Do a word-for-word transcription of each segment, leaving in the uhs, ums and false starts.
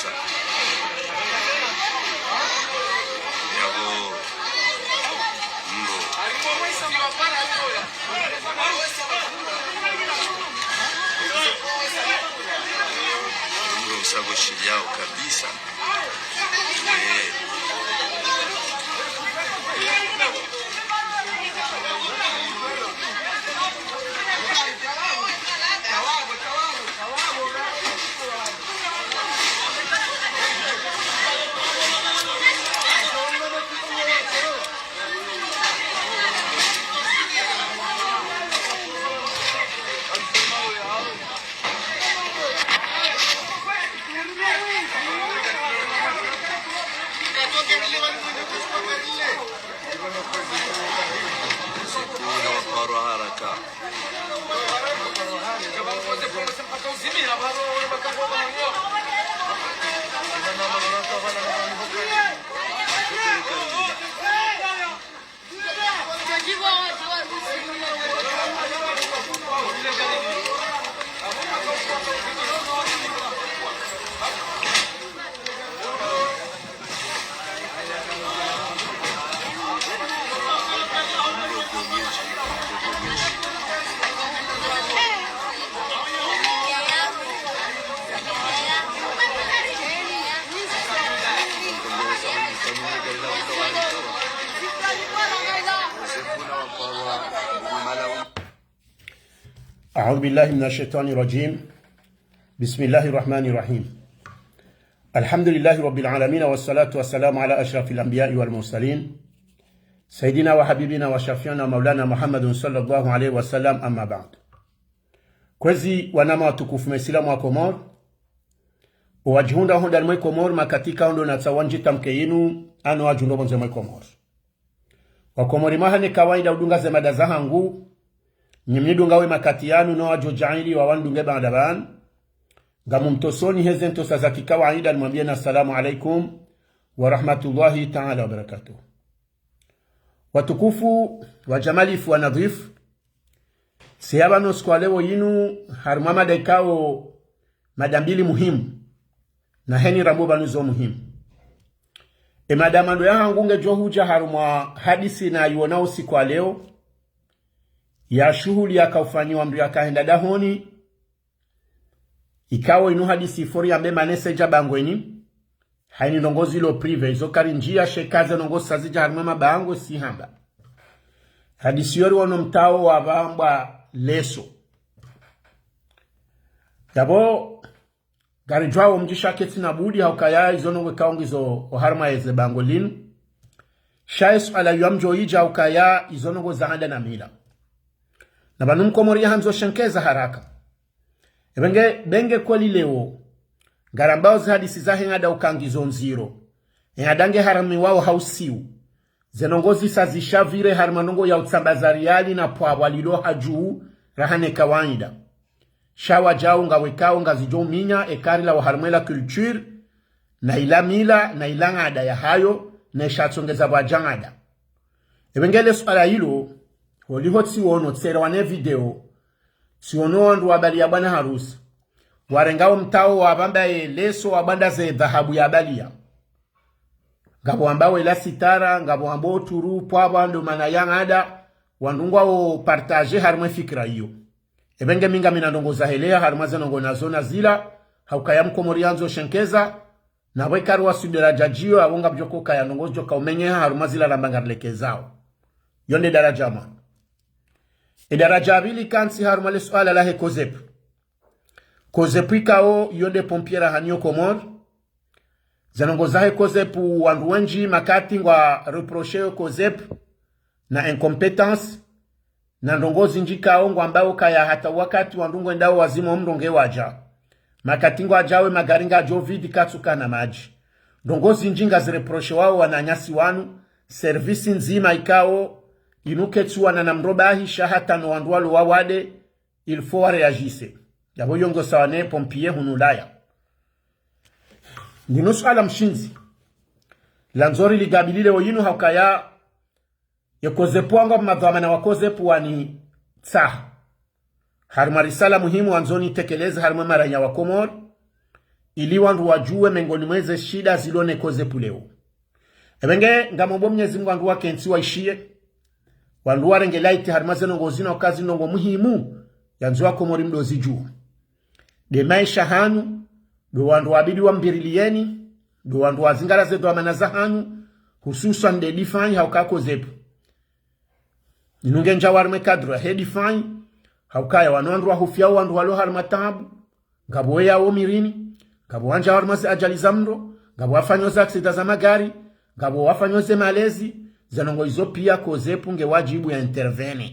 Yabo, mbo. Mbo, usako shiliao kabisa. Eh. Kuna waparwa haraka. أعوذ بالله من الشيطان الرجيم. بسم الله الرحمن الرحيم. الحمد لله رب العالمين، والصلاة والسلام على أشرف الأنبياء والمرسلين، سيدنا وحبيبنا وشفيعنا مولانا محمد صلى الله عليه وسلم، أما بعد. Kwezi wananya watukufu maislamu wa Komori, owajihundra hondani mwe Komori, makati ka ondo natsaha wandjitamke yinu, ano wajihundra pvondze mwe Komori. Wakomori maha ne kawaida udunga ze mada zahangu, nyi mnidunga we makati yanu no wadjo djaanli wa wanidunge baada pvanu. Ngamumtosoni heze ntosa za kikawaida nimwambieni assalamu alaikum wa rahmatullahi ta'ala wa barakatuh. Watukufu, wajamalifu, wanadhifu, siyapvanu siku wa leo yinu harumwa mada ikao mada mbili muhimu, na heni rambo pvanu zo muhimu. E mada mando yahangu ngedjo hudja harumwa hadisi nayiwona usiku wa leo, ya shuhuli yakaufanyiwa mndru yakahenda dahoni, ikao inu hadisi ifori yambe manese dja bangweni, hayini ndrongoo zilo privé, izo karindjia sheka ze ndrongoo sazidja harumwa mabango sihamba. Hadisi yori wono mtao wapvambwa leso. Yapvo, ngaridjuao mdji sha ketsina budi haukaya izo ndrongoo ikao ngizo oharumwa yeze bango linu. Sha ye suala yamdjo idja haukaya izo ndrongoo za anda na mila. Na pvanu mkomori yahandzo shenkeza haraka. Ebenge, benge kweli leo, ngarambao ze hadisi zahe ngada uka ngizo ndziro. Engada nge haramiwao hausiu. Ze ndrongoo zisa zishavire harumwa ndrongoo ya utsambaza riali na pwapwa lilo hadju raha ne kawaida. Sha wadjau ngawekao ngazidjo minya ekari la waharumwa la culture, na ila mila, na ila ngada yahayo, na ishatsongeza pvwadja ngada. Ebenge le suala ilo, holiho tsiwono tsera wane video, tsiwono wandru wabaliya bwana harusi. Warengao mtao wapvamba ye leso wapvanda ze dhahabu yabaliya. Ngapvo wambao ela sitara, ngapvo wambao turu, pvwapvo ndo mana ya ngada, wandru ngwao partager harumwa fikira iyo. Ebenge mi ngamina ndrongoo zaheleha harumwa ze ndrongoo nazo nazila, haukaya mkomori yandzo shenkeza, na pvwe kari waswili daraja djiyo, apvo ngapvodjo kaya ndrongoo zidjo kaumenyeha harumwa zila ramba ngarilekezao. Yo nde daraja mwa. E daraja ya pvili kantsi harumwa le suala lahe COSEP. COSEP ikao yo nde pompier rahanyu Komori. Ze ndrongoo zahe COSEP wandru wendji makati ngwa reprocher yo COSEP na incompétence, na ndrongoo zindji ikao ngwambao kaya hata wakati wandru ngwendao wazima omrongoo wadja. Makati ngwadjao we magari ngadjo vide katsuka na madji. Ndrongoo zindji ngazireprochewao wananyasi wanu, service ndzima ikao inu ketsuwana na mrobahi sha hata no wandru walo wawade, il faut wa réagisse. Yapvo yo ngo sawa ne pompier hunu Ulaya. Ndinu suala mshindzi. Landzo riligabilile oyinu haukaya ye COSEP wangu madhwamana wa COSEP wanitsaha. Harumwa risala muhimu wandzo nitekeleze harumwa maranya wa Komori. ili wandru wadjuwe mengoni mwa ze shida zilo ne COSEP leo. Ebe nge ngamomba Mnyezi Mungu wandru wakentsi waishiye, wandru warenge laiti harumwa ze ndrongoo zinu, ukazi ndrongoo muhimu, yandzo wa Komori mdo zidjuwa. Nde maesha hanyu, ndo wandru wabidi wamviriliyeni, ndo wandru wazingara ze dhwamana za hanyu, hususwani nde défunt hauka COSEP. Inu ngendjao harumwa ye cadre yahe défunt, haukaya wanu wandru wahufiyao wandru walo harumwa taabu, ngapvo weyao mirini, ngapvo wandjao harumwa ze ajali za mndro, ngapvo wafanyao ze accident za magari, ngapvo wafanyao ze malezi, ze ndrongoo izo piya COSEP nge wadjibu ya intervenir.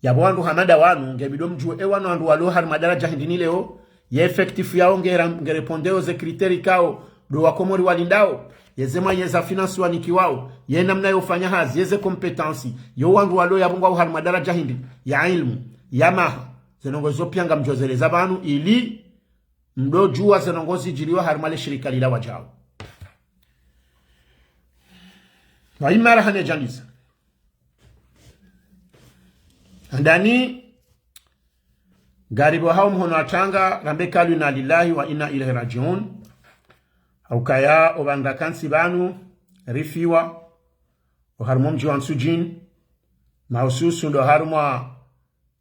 Yapvo wandru hama nda wanu, nge bidi mdjuwe e wanu wandru walo harumwa daradja hindri ni leo, ye effectif yao nge ra-, nge répondre o ze critères ikao, ndo wa Komori walindao, ye ze moyens za finance wanikiwao, ye namna yo ufanya hazi, ye ze compétences, yo wandru walo yapvo ngwao harumwa daradja hindri, ya ilmu, ya maha, ze ndrongoo izo piya ngamdjo zeleza pvanu, ili mdo djuwa ze ndrongoo zidjiriwa harumwa le shirika lila wadjao. Wa imara hane djanisa. Handani, ngaribuhao mhono wa tanga, rambe kalu inna lillahi wa inna ilayhi rajiun. Haukaya opvandru rakantsi pvanu, rifiwa, oharumwa o mdji wa Ntsudjini, mahususu ndo harumwa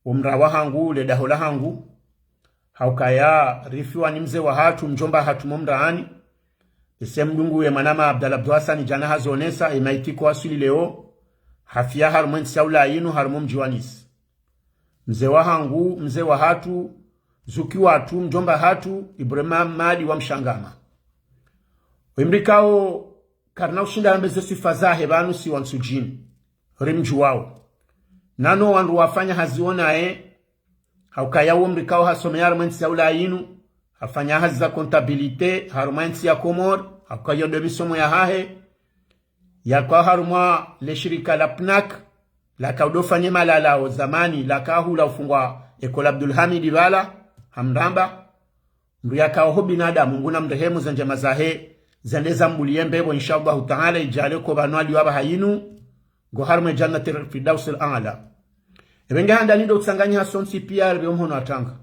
o mraa wahangu, le daho lahangu. Haukaya rifiwa ni mze wahatru, mdjomba hatru mo mraani. Ese mdungu ye mwanama Abdallah Abdou Hassani djana hazonesa, e maiti ko aswili leo, hafiya harumwa e ntsi ya Ulaya inu, harumwa o mdji wa Nice. Mze wahangu, mze wahatru, zuki watru, mdjomba hatru, Ibrahima Madi wa Mshangama. Oyi mdru ikao, karina ushinda rambe ze swifa zahe pvanu si wa Ntsudjini, rimdjuwao. Na no wandru wafanya hazi wo naye, haukaya wo mdru ikao hasomeya harumwa e ntsi ya Ulaya inu, hafanya hazi za comptabilité, harumwa e ntsi ya Komori, haukaya yo ndo misomo yahahe, yaka harumwa le shirika la PNAC, laka udo fanye malalao zamani, laka hula ufungwa École Abdul Hamid pvala, Hamramba. Mdru yaka oho binadamu, Mungu na mrehemu, ze ndjema zahe zende zambuliye mbepvo, insha Allahu taala, idjale ko pvanu aliwa pvaha inu, ngo harumwa e Jannatil Firdausil Aala. Ebe nge handani ndo utsanganyiha sontsi piya, ripve o mhono wa tanga.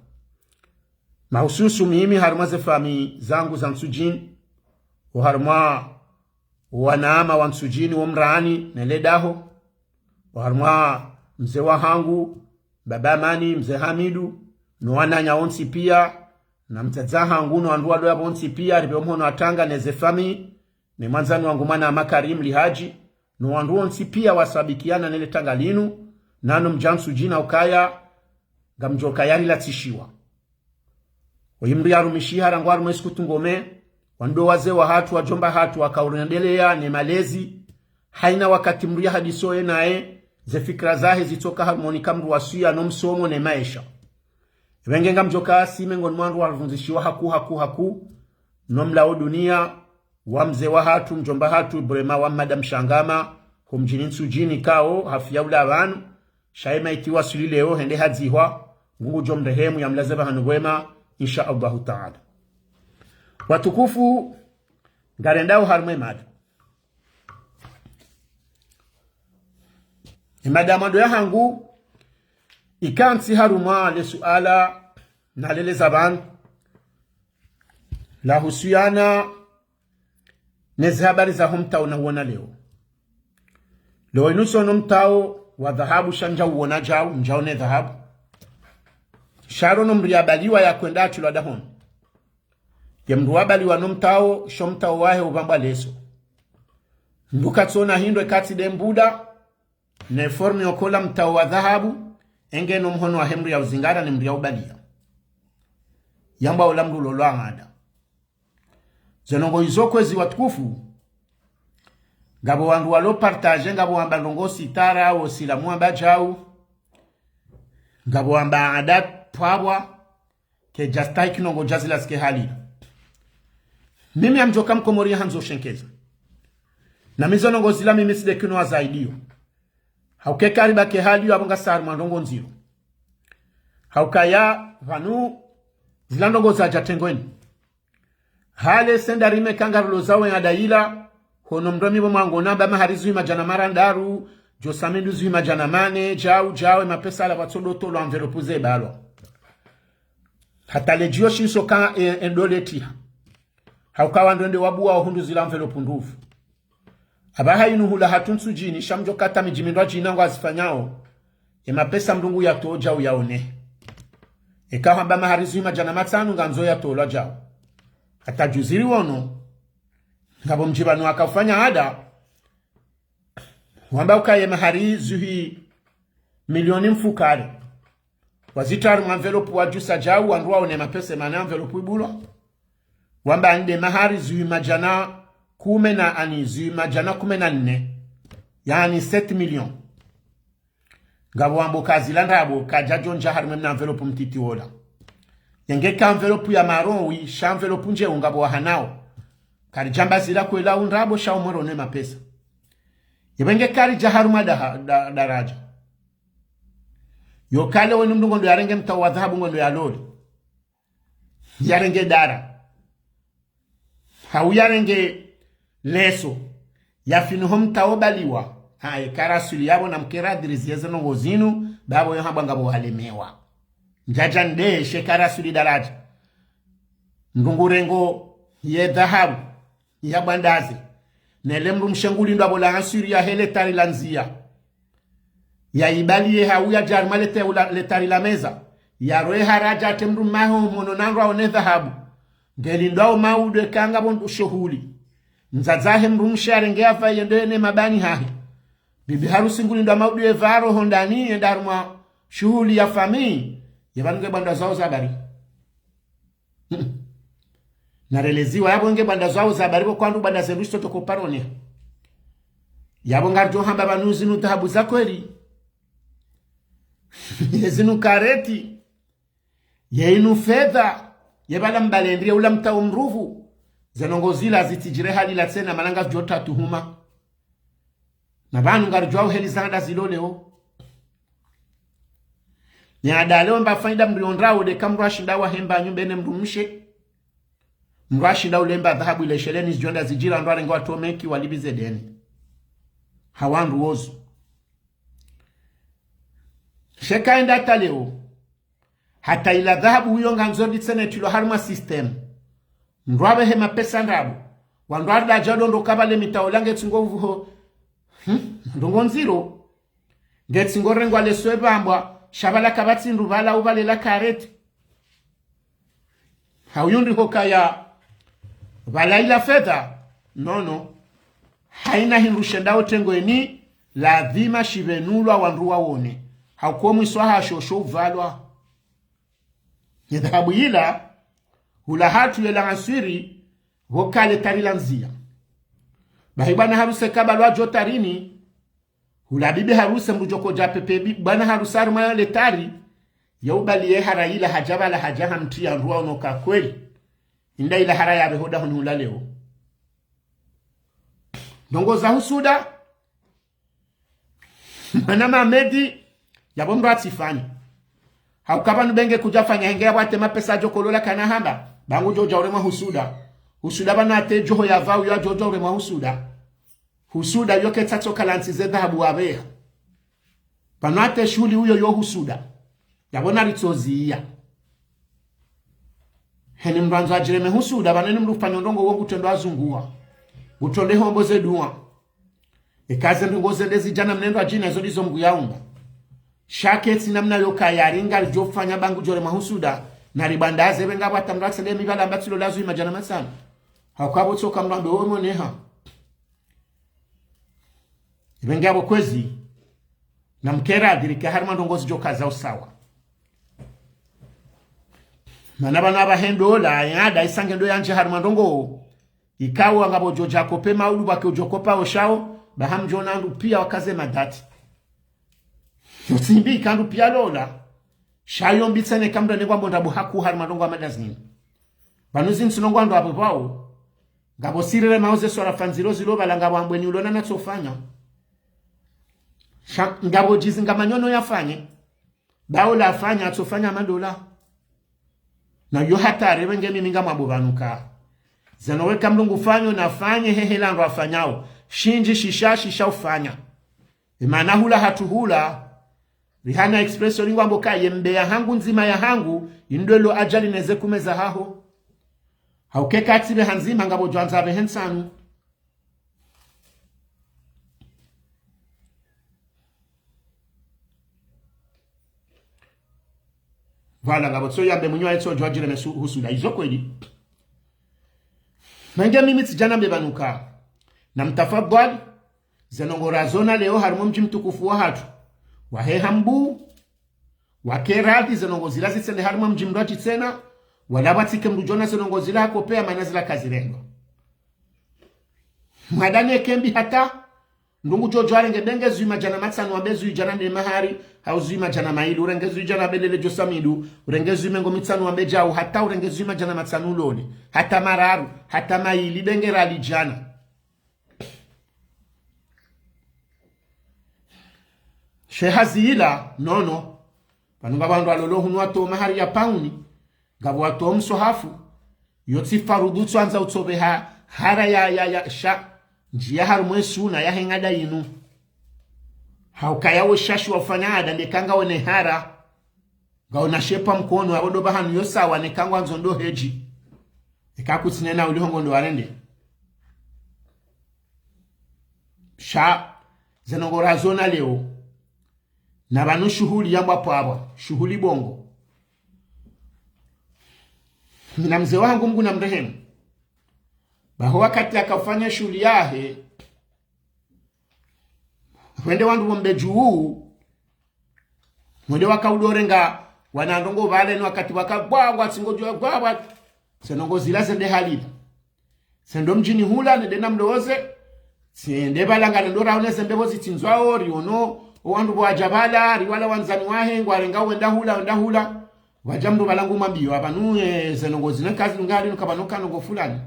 Mahususu mimi harumwa ze famiyi zangu za Ntsudjini, oharumwa wanama wa Ntsudjini wo mraani ne le daho, oharumwa mze wahangu, Baba Amani, mze Hamidu, no wananya wontsi piya, na mdzadze hangu, no wandru walo yapvo wontsi piya, ripve o mhono wa tanga ne ze famiyi, ne mwandzani wangu mwanama Karim Lihaji, no wandru wontsi piya wasabikiyana ne le tanga linu, na no mdji wa Ntsudjini ukaya, ngamdjo kaya rilatsishiwa. Oyi mdru yarumishiha rangu harumwa e siku tungome, wandru wazee wahatru, wadjomba hatru, waka urendeleya ne malezi, haina wakati mdru yahadiso ye naye, ze fikira zahe zitsoka harumwa o nika mdru waswiya no msomo ne maesha. Ebe nge ngamdjo kaya si mengoni mwa wandru warivundzishiwa haku, haku, haku, no mlao duniya, wa mze wahatru, mdjomba hatru, Ibrahima wa Madi Mshangama, ho mdjini Ntsudjini ikao, hafiya ula pvanu, sha e maiti waswili leo, hende hadzihwa, Mungu ngudjo mrehemu, yamlaze pvahanu pvwema, insha Allahu taala. Watukufu, ngarendao harumwa e mada. E mada ya mwando yahangu, ikantsi harumwa le suala, naleleza pvanu, lahusuyana ne ze habari zaho mtawo nawona leo. Leo inu tsiono mtawo wa dhahabu sha ndjauwona djau, ndjaone dhahabu. Sha ro no mdru yabaliwa yakwenda yatrilwa dahoni. Ye mdru wabaliwa no mtawo, sho mtawo wahe upvambwa leso. Mdru katsona hindru ekatsi de mbuda, ne forme yokola mtawo wa dhahabu, enge no mhono wahe mdru yauzingara ne mdru yaubaliya. Yambwa ola mdru lolwa ngada. Ze ndrongoo izo kwezi watukufu, ngapvo wandru walo partager, ngapvo wamba ndrongoo sitara, wo silamu wamba djau, ngapvo wamba ada pvwapvwa, kedjastahiki ndrongoo djazila zike hali. Mimi ngamdjoka mkomori handzo shenkeza. Na mi zo ndrongoo zila mimi tsi de kinu wa zaidiyo. Hauka eka ribaki hali yo apvo ngasi harumwa ndrongoo ndziro. Haukaya pvanu zila ndrongoo zadja tengweni. Hale senda rime kangarulo zawe ada ila, hono mdru mi pvo mwango namba mahari zuwi madjana marandaru, djo samendu zuwi madjana mane, djau, djau, e mapesa ala pvatso do tolwa enveloppe ze balwa. Hata le djiyo shinso ka, e, e ndo le tiha. Hauka wandru wende wabuwa ohundru zila enveloppe ndruvu. Apvaha inu hula hatru ntsudjini, sha mdjo kata midji mindru adjina ngwazifanyao. Ye mapesa mndru ngu yatolwa djau yaone. Eka hamba mahari zihwi madjana matsanu ngandzo yatolwa djau. Hata djuzi ri wono. Ngapvo mdji pvanu waka ufanya ada. Wamba ukaye mahari zihwi milioni mfukare. Wazitria harumwa enveloppe wadjusa djau, wandru waone mapesa mana enveloppe ibulwa. Wamba nde mahari zihwi madjana kume na ani, zihwi madjana kume na nne. Yaani sept millions. Ngapvo wambo kazila ndrabo, kadjadjo ndja harumwa mna enveloppe mtiti wola. Yenge ka enveloppe ya marron wi, sha enveloppe ndjeu ngapvo wahanao. Karidjamba zila kwela undrabo sha umwero ne mapesa. Yepvenge karidja harumwa daha-, da-, daraja. Yo kale wenu mndru ngondo yarenge mtao wa dhahabu ngondo yalole. Yarenge dara. Hau yarenge leso. Yafiniho mtao baliwa. Ha, eka rasuli yapvo na mkera adrisi yeze ndrongo zinu, bapvo yo hambwa ngapvo walemewa. Ndjadja nde, she ka rasuli daraja. Mndru ngu rengo ye dhahabu. Ya bwandaze. Nele mdrumshe ngulindwa pvo la answiri yahe letari la ndzia. Ya ibaliye hau yadje harumwa lete-, ula-, letari la meza. Ya rohe haraja ate mdrumahe mhono nandro aone dhahabu. Ngelindwa o maudu eka ngapvo ndru shuhuli. Mdzadze wahe mdrumshe arenge apva yende ne mabani hahe. Bibi harusi ngulindwa maudu ye pvaro hondani yende harumwa shuhuli ya famiyi. Ye pvanu nge bwanda zao za bari. Nareleziwa yapvo nge bwanda zao za bari pvo kwandru bwanda zendru shitoto koparone. Yapvo ngaridjo hamba pvanu zinu dhahabu za kweli. Ye zinu kareti. Ye inu fedha. Ye pvala mbalendrie ula mtao mndruvu. Ze ndrongo zila zitsidjire hali la tsena mana ngazidjo tra tuhuma. Na pvanu ngaridjuao heli zanda zilo leo. Ni ada leo mba faida mndru yondrao de ka mndru ashinda wahemba nyumba ene mdrumshe. Mndru ashinda ulemba dhahabu ile sheleni zidjo nda zidjira mndru arenge watromeki walipvize deni. Ha wandru wozu. She ka enda hata leo. Hata ila dhahabu uyo ngandzo nditsene tilo harumwa système. Mndru apvehe mapesa ndrabo. Wandru arida djado ndo kapvale mitaola nge tsingo uvuho. Hmm? Ndrongo ndziro. Nge tsingo rengwa leswe pvambwa. Sha pvala kapvatsi ndru pvala upvale la kareti. Hauyu ndri hokaya pvala ila fedha. Nono. Haina hindru shendao tengweni, ladhima shipvenulwa wandru waone. Hauka o mwiso hasho sho upvalwa. Ye dhahabu yila, hula hatru yela answiri, pvo ka letari la ndzia. Bahi bwana haruse kabalwa djo tarini, hula bibi haruse mdru djo kodja pepe bi-, bwana haruse harumwa letari, ya ubaliye hara yila hadja pvala hadja hamtria ndru waono ka kweli. Inda ila hara yapve hoda honi hula leo. Ndrongo za husuda. Mwana Mamedi, yapvo mndru atsifanye. Hauka pvanu benge kudja fanya henge yapvo ate mapesa djo kolola kana hamba. Ba ngudjo dja uremwa husuda. Husuda pvanu ate djoho yapvau yo adjo dja uremwa husuda. Husuda yo ketsa tsoka lantsi ze dhahabu wapveha. Pvanu ate shuhuli uyo yo husuda. Yapvo naritsoziya. Heni mndru andzo adjireme husuda, pvanu heni mndru ufanya ndrongo wo ngutrendo azunguwa. Ngutrende hombo ze duwa. Eka ze ndrongo zende zidja na mnendo adjina zo ndizo Mngu yaumba. Sha ketsi namna yo kaya ringa lidjo fanya ba ngudjo remwa husuda, na libwandaze pvenga pvwa tamra tsende mi pvala amba tsilo lazwi madjana matsanu. Hauka pvo tsoka mndru ambe wo moneha. Ipvenge yapvo kwezi, na mkera adirike harumwa ndrongo zidjo kaza usawa. Mana pvanu apvahe ndola, yada isange ndo yandje harumwa ndrongo. Ikao ngapvo djo dja kope maudu pvake udjo kopa oshao, ba hamdjo na ndru pia wakaze madati. Yo tsimbi ika ndru pia lola. Sha yo mbi tsene ka mndru ane ngwambo ndrabo haku harumwa ndrongo wa madazini. Pvanu zintsu ndrongo wandru apvo pvao. Ngapvo sirire mauze swarafa ndziro zilo pvala ngapvo ambweni ulona natsofanya. Sha, ngapvo djizi ngamanyono yafanye. Daula afanya, atsofanya madola. Na yo hatari pvenge mimi ngamwambo pvanu ka. Zeno weka mndru ngufanyo nafanye hehe la ndro afanyao. Shindji shisha, shisha ufanya. Imana hula hatru hula. Rihanna Express yo lingwambo ka ye mbe ya hangu ndzima ya hangu, indwelo ajali neze kume za haho. Au keka tsi be handzima ngapvo djwandza be hentsanu. Voilà, ngapvo tso yambe mwenye wa etso djwadjire mesu husuda. Izo kweli. Menge mimi tsidjana mbe pvanu ka. Na mtafadhwali, ze ndrongoo razona leo harimwa mdji mtukufu wahatru. Wahe Hambu, wake radhi ze ndrongoo zila zitsende harimwa mdji mdru wa tsi tsena, wala pvatsike mdru djona ze ndrongoo zila hakopveya mana zila kazirendwa. Mwadane kembi hata, ndrungu djodjo arenge benge zwi madjana matsanu wambe zwi djana nde mahari, hau zwi madjana mayili, urenge zwi djana belele djo samidu, urenge zwi mengo mitsanu wambe djau, hata urenge zwi madjana matsanu ulole, hata mararu, hata mayili, benge rali djana. She hazi ila, nono. Pvanu ngapvo wandru walolo hunu watowa mahari ya pauni, ngapvo watowa mswahafu, yo tsi farudhu tswandza utsobeha hara ya, ya, ya, sha, ndjiya harimwe suna yahe ngada yinu. Haukaya we shashi wa ufanya ada ndeka ngawe ne hara. Ngawe na shepa mkono, apvo ndo pvahanu yo sawa neka ngwandzo ndo hedji. Eka kutsi nena uliho ngo ndo warende. Sha, ze ndrongoo razona leo. Na pvanu shuhuli yambwa pvwapvwa, shuhuli bongo. Mina mze wahangu Mngu na mrehemu. Baho wakati akafanya shuhuli yahe, hwende wandru wombe djuu, hwende wakaudorenga wana ndrongoo pvale ni wakati wakagwagwa tsingo djua gwagwa. Ze ndrongoo zila zende halila. Tsendo mdjini hula, nende na mloze. Tsende pvala ngari ndo raone ze mbepvo zitsindzwao, riono, o wandru pvwadja pvala, riwala wandzani wahe, ngwarenga wenda hula, wenda hula. Pvwadja mndru pvala ngu mwambiyo, apvanu, eh, ze ndrongoo zine kazi ngali, nuka pvanu ka ndrongoo fulani.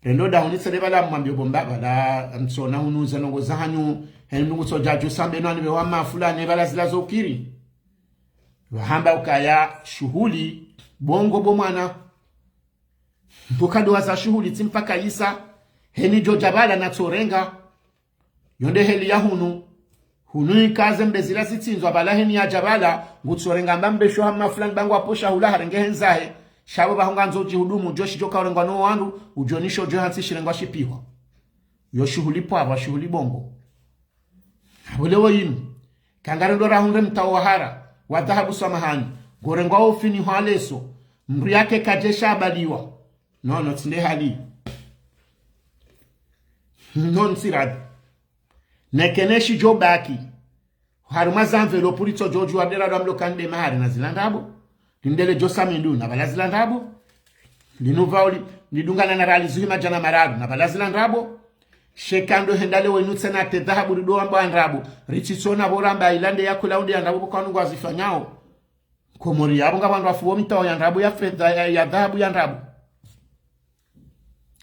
Rendo dahoni tsende pvala mwambiyo bo mba pvala, mtsona hunu ze ndrongoo zahanyu, henu ngu tsodja dju sambe no ani pve wama fulani, pvala zila zo ukiri. Pvahamba ukaya shuhuli, bongo bo mwana. Mbuka ndo waza shuhuli tsi mpaka yisa, heni djo dja pvala na tsorenga. Yo nde heli ya hunu. Hunu ika ze mbe zila zitsindzwa pvala heni yadja pvala, ngutsorenga mba mbe sho hama fulani pvangu apvo sha hula harenge hendzahe. Sha pvo pvaho ngandzo djihudumu, djo shidjo kaurengwa no wandru, udjo nisho djo hantsi shirengwa shipihwa. Yo shuhuli pvwapvwa, shuhuli bongo. Apvo leo yinu, ka ngari ndo rahundre mtawo wa hara, wa dhahabu swamahani, ngorengwa ofini hwa leso, mndru yake kadje sha pvaliwa. Nono, tsi nde hali. Nono, tsi radhi. Neke ne shidjo baki. Harumwa za enveloppe ritso djo djuwa ndera dwa mlo kande mahari na zila ndrabo. Lindele djo samindu na pvala zila ndrabo. Linu pvauli, lidungana na rali zuhi madjana mararu na pvala zila ndrabo. Sheka ndo henda leo inu tsena te dhahabu rido wamba ndrabo. Ritsitsona pvo ramba ila nde ya kula unde ya ndrabo pvo kwanu ngwazifanyao. Komori yapvo ngapvo wandru wafuwo mitawo ya ndrabo ya fedha, ya, ya dhahabu ya ndrabo.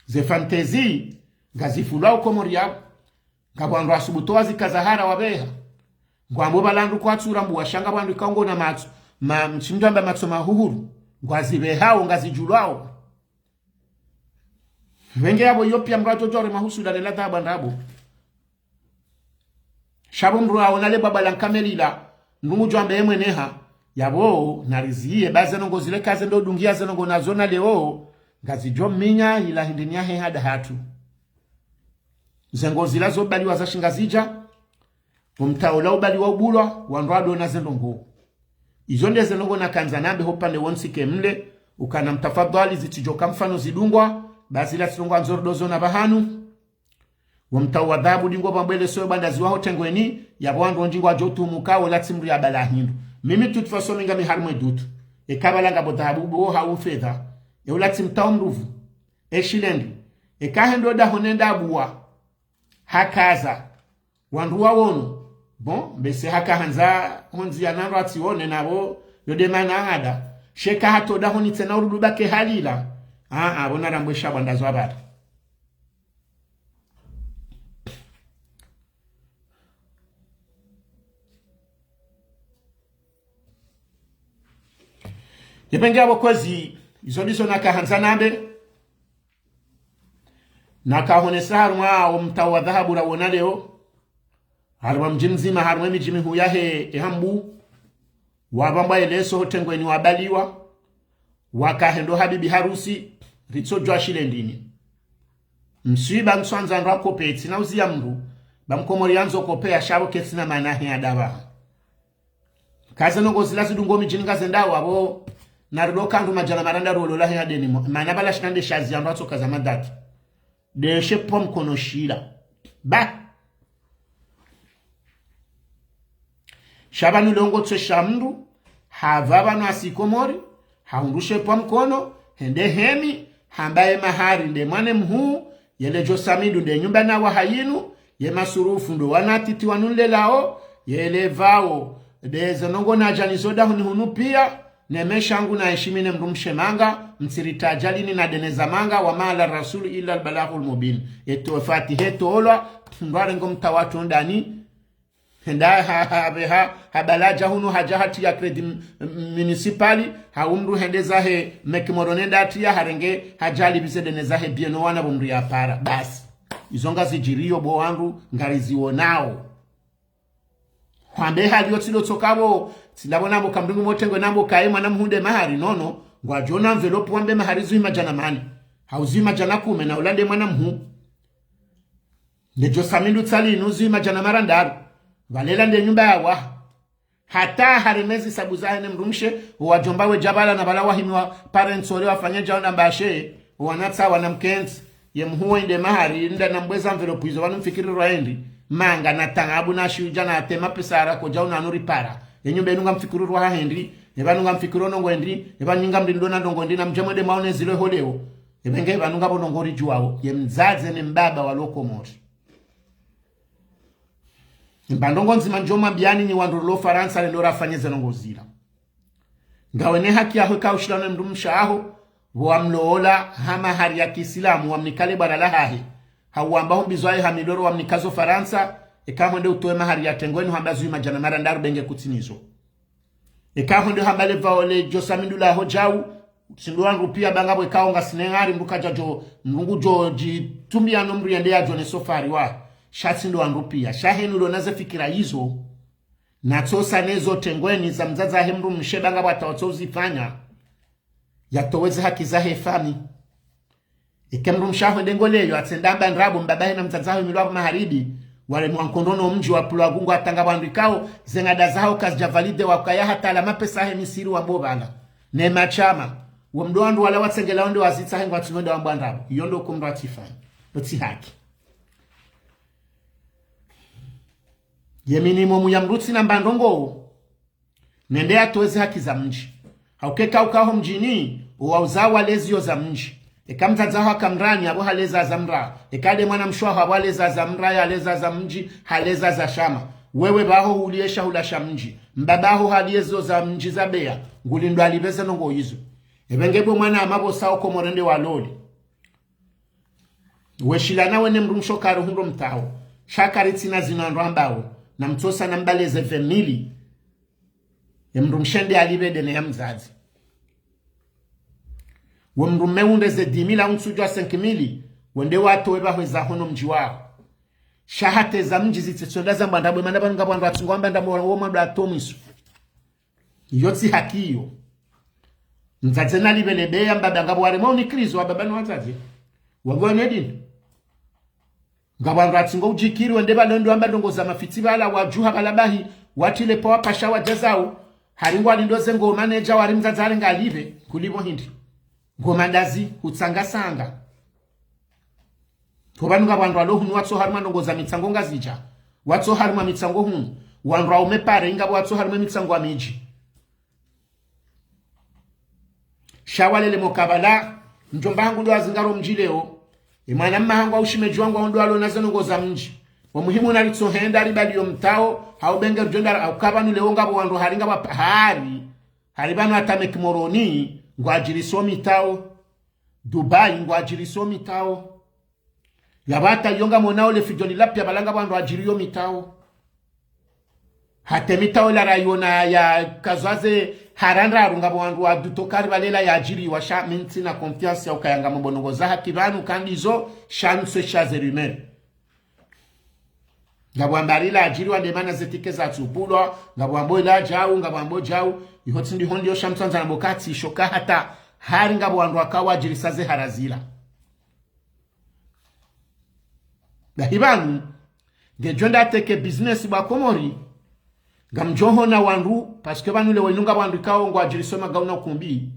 Ze fantaisie, ngazifulwao Komori yapvo. Ngapvo wandru wasubutu wazikaza hara wapveha. Ngwambo pvala ndru kwatsu ramba sha ngapvo wandru ikao ngwona matso, ma, mtsi mndru amba matso mahuhuru. Ngwazipvehao, ngazidjulwao. Wenge yapvo iyo piya mndru adjo djuwa ure mahusuda ne la dhahabu ndrabo. Sha pvo mndru aona le bwabwa la nkamelila, ndrungu djo amba ye mweneha, yapvo, nariziye, ba ze ndrongoo zile ka ze ndo dungiya ze ndrongoo nazona leo, ngazidjo minya ila hindri ni yahe hada hatru. Ze ndrongoo zila zo pvaliwa za shingazidja, omtawo ula upvaliwa ubulwa, wandru wadona ze ndrongoo. Izo nde ze ndrongoo nakandza nambe ho pvande wontsi ke mle, ukana mtafadhwali zitsidjo ka mfano zidungwa, ba zila tsi ndrongoo andzo ridozona pvahanu. Wo mtawo wa dhahabu dingo pvambwele soyo banda ziwa ho tengweni, yapvo wandru ondji ngwadjo tumuka, wola tsi mndru ya pvala hindru. Mimi de toute façon mi ngami harimwe dutu. Eka pvala ngapvo dhahabu bo hau fedha. E ula tsi mtawo mndru pvu. E shilendi. Eka hendo daho nenda abuwa. Hakaza. Wandru wawono. Bon, mbese haka handza hondziya na wandru watsiwone napvo, yo de mana hada. Sheka hatowa dahoni tsena urudu bake halila. Aa, pvo narambwe sha bwanda zwa pvala. Yepvenge yapvo kwezi, izo ndizo nakahandza nambe. Nakahonesa harumwa wo mtawo wa dhahabu rawona leo. Harumwa mdji mdzima, harumwa emidji mihuu yahe, e Hambu. Wapvambwa eleso ho tengweni wapvaliwa. Wakahendo ha bibi harusi. Ritsodjuwa shile ndini. Mswiba ntsuandza ndo akopve, tsina uziya mndru. Ba mkomori yandzo kopve ya shapvo ketsina maana he adabu. Kaze nongo zila zidungo midjini ngazendao apvo. Nariloka ndru madjana mara ndraru olola he adeni mo. Mana bala shina nde shazi ya ndo atsoka za madati. Nde she pvwa mkono shila. Ba. Sha pvanu leo ngo tswe sha mndru, hapva pvanu hasi Komori, hahundru she pvwa mkono, hende hemi, hamba ye mahari nde mwana mhuu, yele djo samidu nde nyumba na waha yinu, ye masurufu ndo wana titi wanu nlelao, yele pvao, nde ze nongo nadja nizo dahoni hunu pia, ne meshangu na heshimi ne mdrumshe manga, mtsirita ajalini na deneza manga, wa ma ala rasuli illa albalaghul mubin. Eto fatiha etolwa, ndo arengo mtawa tondani, henda ha, ha, ha, ha, ha balaja hunu haja hatiya crédit m-, m-, municipal, ha umdru hende zahe meki morone nda atiya harenge haja alipvize dene zahe bieno wana pvo mdru ya para. Basi. Izo ngazidjiriyo bo wandru ngariziwonao. Hwambe hali yo tsilo tsokapvo, tsilapvo nambo kamdungu motengwe nambo kaye mwana mhuu nde mahari, nono, ngwadjo na enveloppe wambe mahari zwi madjana mane. Hau zwi madjana kume na ula nde mwana mhuu. Nde djo samidu tsali inu zwi madjana mara ndraru. Pvalela nde nyumba ya waha. Hata haremezi sabu zahe ne mdrumshe, wadjomba we dja pvala na pvala wahimi wa parents ole wafanya djao na mbashe, wanatsa wana mkentsi, ye mhuu wa inde mahari, nda na mbweza enveloppe izo pvanu mfikiri rwa endi, manga na tangabu na shiuja na atema pesa ara kodja una anu ripara. Ye nyumba inu ngamfikiri rwa ha endi, ye pvanu ngamfikiri ono ngo endi, ye pvanu ngamlindo na ndongo endi na mdje mwende maone zilo holeo. Ye pvenge pvanu ngapvo ndongo ridjuwao, ye mdzadze ne mbaba wa lo Komori. Mba ndrongo ndzima ndjo mwambiani nyi wandru lo Farantsa lelo rafanye ze ndrongo zila. Ngawe ne haki yaho eka ushilana ne mdrumshe waho, pvo wamloola ha mahari ya kiislamu, wamnika le bwara lahahe. Hau wamba ho mbizwaye ha miloro wamnika zo Farantsa, eka hwende utowe mahari ya tengweni hwamba zwi madjana mara ndraru pvenge kutsinizo. Eka hwende hamba le pvao le djo samidu laho djau, tsi ndo wandru pia ba ngapvo eka wo ngasina ngari mdru kadja djo, mdru ngudjo djitumbiya no mdru yende yadjo ne sofari wa. Sha tsi ndo wandru pia. Sha henu lo na ze fikira izo. Na tsosa ne zo tengweni za mdzadze wahe mdrumshe ba ngapvo hata watso uzifanya. Yatowe ze haki zahe fami. Eke mdrumshe waho nde ngoleyo, atsenda amba ndrabo, mbaba he na mdzadze waho milwa pvo maharibi, wale mwa nkondo no mdji wa pulwa gungu hata ngapvo wandru ikao, ze ngada zaho kazidja valide wakaya hata la mapesa he misiri wa bo pvala. Ne mashama, wo mdo wandru wala watsengela onde wazitsa he ngwatsi ngonde wambwa ndrabo. Iyo ndo kumdru atsifanya. Yo tsi haki. Ye minimum ya mdru tsi na mba ndrongo. Nende yatowe ze haki za mdji. Hauka eka uka ho mdjini, owauzao walezi yo za mdji. Eka mdzadze waho aka mrani, apvo haleza za mra. Eka nde mwana mshe waho, apvo haleza za mra, haleza za mdji, haleza za shama. Wewe pvaho huliye shahula sha mdji. Mbaba waho haliye zo za mdji za beya. Ngulindo alipve ze ndrongo izo. Ye pvenge bo mwana mapvo sa wo Komori nde waloli. Weshilana we ne mdrumshe kari hundro mtawo. Sha kari tsina zinu wandru wambao. Na mtsosa na mbale ze vingt mille. Ye mdrumshe nde alipve dene ya mdzadze. We mdrume unde ze dix mille au ntsudjwa cinq mille. Wende watowe pvahwe za hono mdji waho. Sha hata ze za mdji zitsitsonda za mbwa ndrabo mana pvanu ngapvo wandru watsi ngwamba ndrabo wo mwandru atomiso. Iyo tsi haki iyo. Mdzadze nalipve le beya mbaba ngapvo waremwa unikirizo wa baba no wadzadze. Wagwa ne dini. Ngapvo wandru watsi ngo udjikiri wende pvale ndo wamba ndrongo za mafitsi pvala wadjuha pvala bahi. Watsi le pvao wapasha wadja zao. Hari ngwalindo ze ngoma nedja wari mdzadze hari ngalipve. Kulipvo hindri. Ngoma ndazi, hutsanga sanga. Ho pvanu ngapvo wandru walo hunu watso harumwa ndrongo za mitsango Ngazidja. Watso harumwa mitsango hunu. Wandru waume pare, ingapvo watso harumwa mitsango wa midji. Sha walele mokabala, mdjomba hangu ndo wazingaro mdji leo. Ye mwana mma hangu au shemedji wangu wao ndo walo na ze ndrongo za mdji. Wa muhimu na ritso henda ribali yo mtawo, hau pvenge ridjo nda, hauka pvanu leo ngapvo wandru hari ngapvo pahari. Hari pvanu hata meki Moroni, ngwadjiriso mitawo. Dubai, ngwadjiriso mitawo. Yapvo hata iyo ngamonao le fidjo lila pia pvala ngapvo wandru wadjiriyo mitawo. Hata mitawo la rayona ya kazwaze harandra harunga pvo wandru wa duto kari pvalela yadjiriwa sha mi ntsina confiance ya ukaya ngamo bo ndrongo za haki pvanu kandizo sha ntswe sha ze rumeur. Ngapvo wamba rila adjiriwa nde mana ze ticket zatsupvulwa, ngapvo wambo ila djau, ngapvo wambo djau, iho tsi ndiho ndiyo sha mtsandza na bo katsi isho ka hata, Hari ngapvo wandru waka wadjirisa ze hara zila. Bahi pvanu, ngedjo enda teke business pvwa Komori, ngamdjo hona wandru, parce que pvanu leo inu ngapvo wandru ikao ngwadjiriso magauni na ukumbi,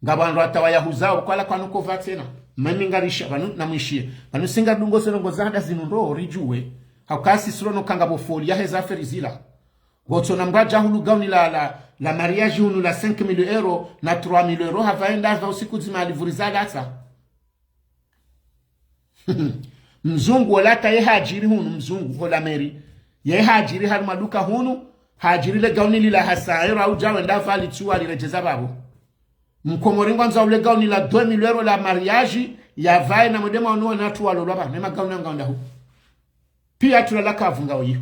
ngapvo wandru hata wayahuzao, kwala kwanu kova tsena. Mimi ngarisha, pvanu namwishiye. Pvanu si ngarudungo ze ndrongoo za hada zinu ndo ridjuwe. Hauka si sura no kanga pvo folie yahe ze affaire zila. Ngotsona mdru adja hulu gauni la, la, la mariage hunu la cinq mille euros na trois mille euros hapvaenda hapva usiku dzima alivuriza latsa. Mzungu ola hata ye hadjiri hunu, mzungu hola meri. Ye hadjiri harumwa duka hunu, hadjiri le gauni lila ha cent euros, audja wenda pvali tsuwa liredjeza pvapvo. Mkomori ngwandzo le gauni la deux mille euros la mariage, yapvae na mwende mwaono wana hatru walolwa pvanu, ne magauni ngao ndahu. Piya tula la kavu ngao iyo.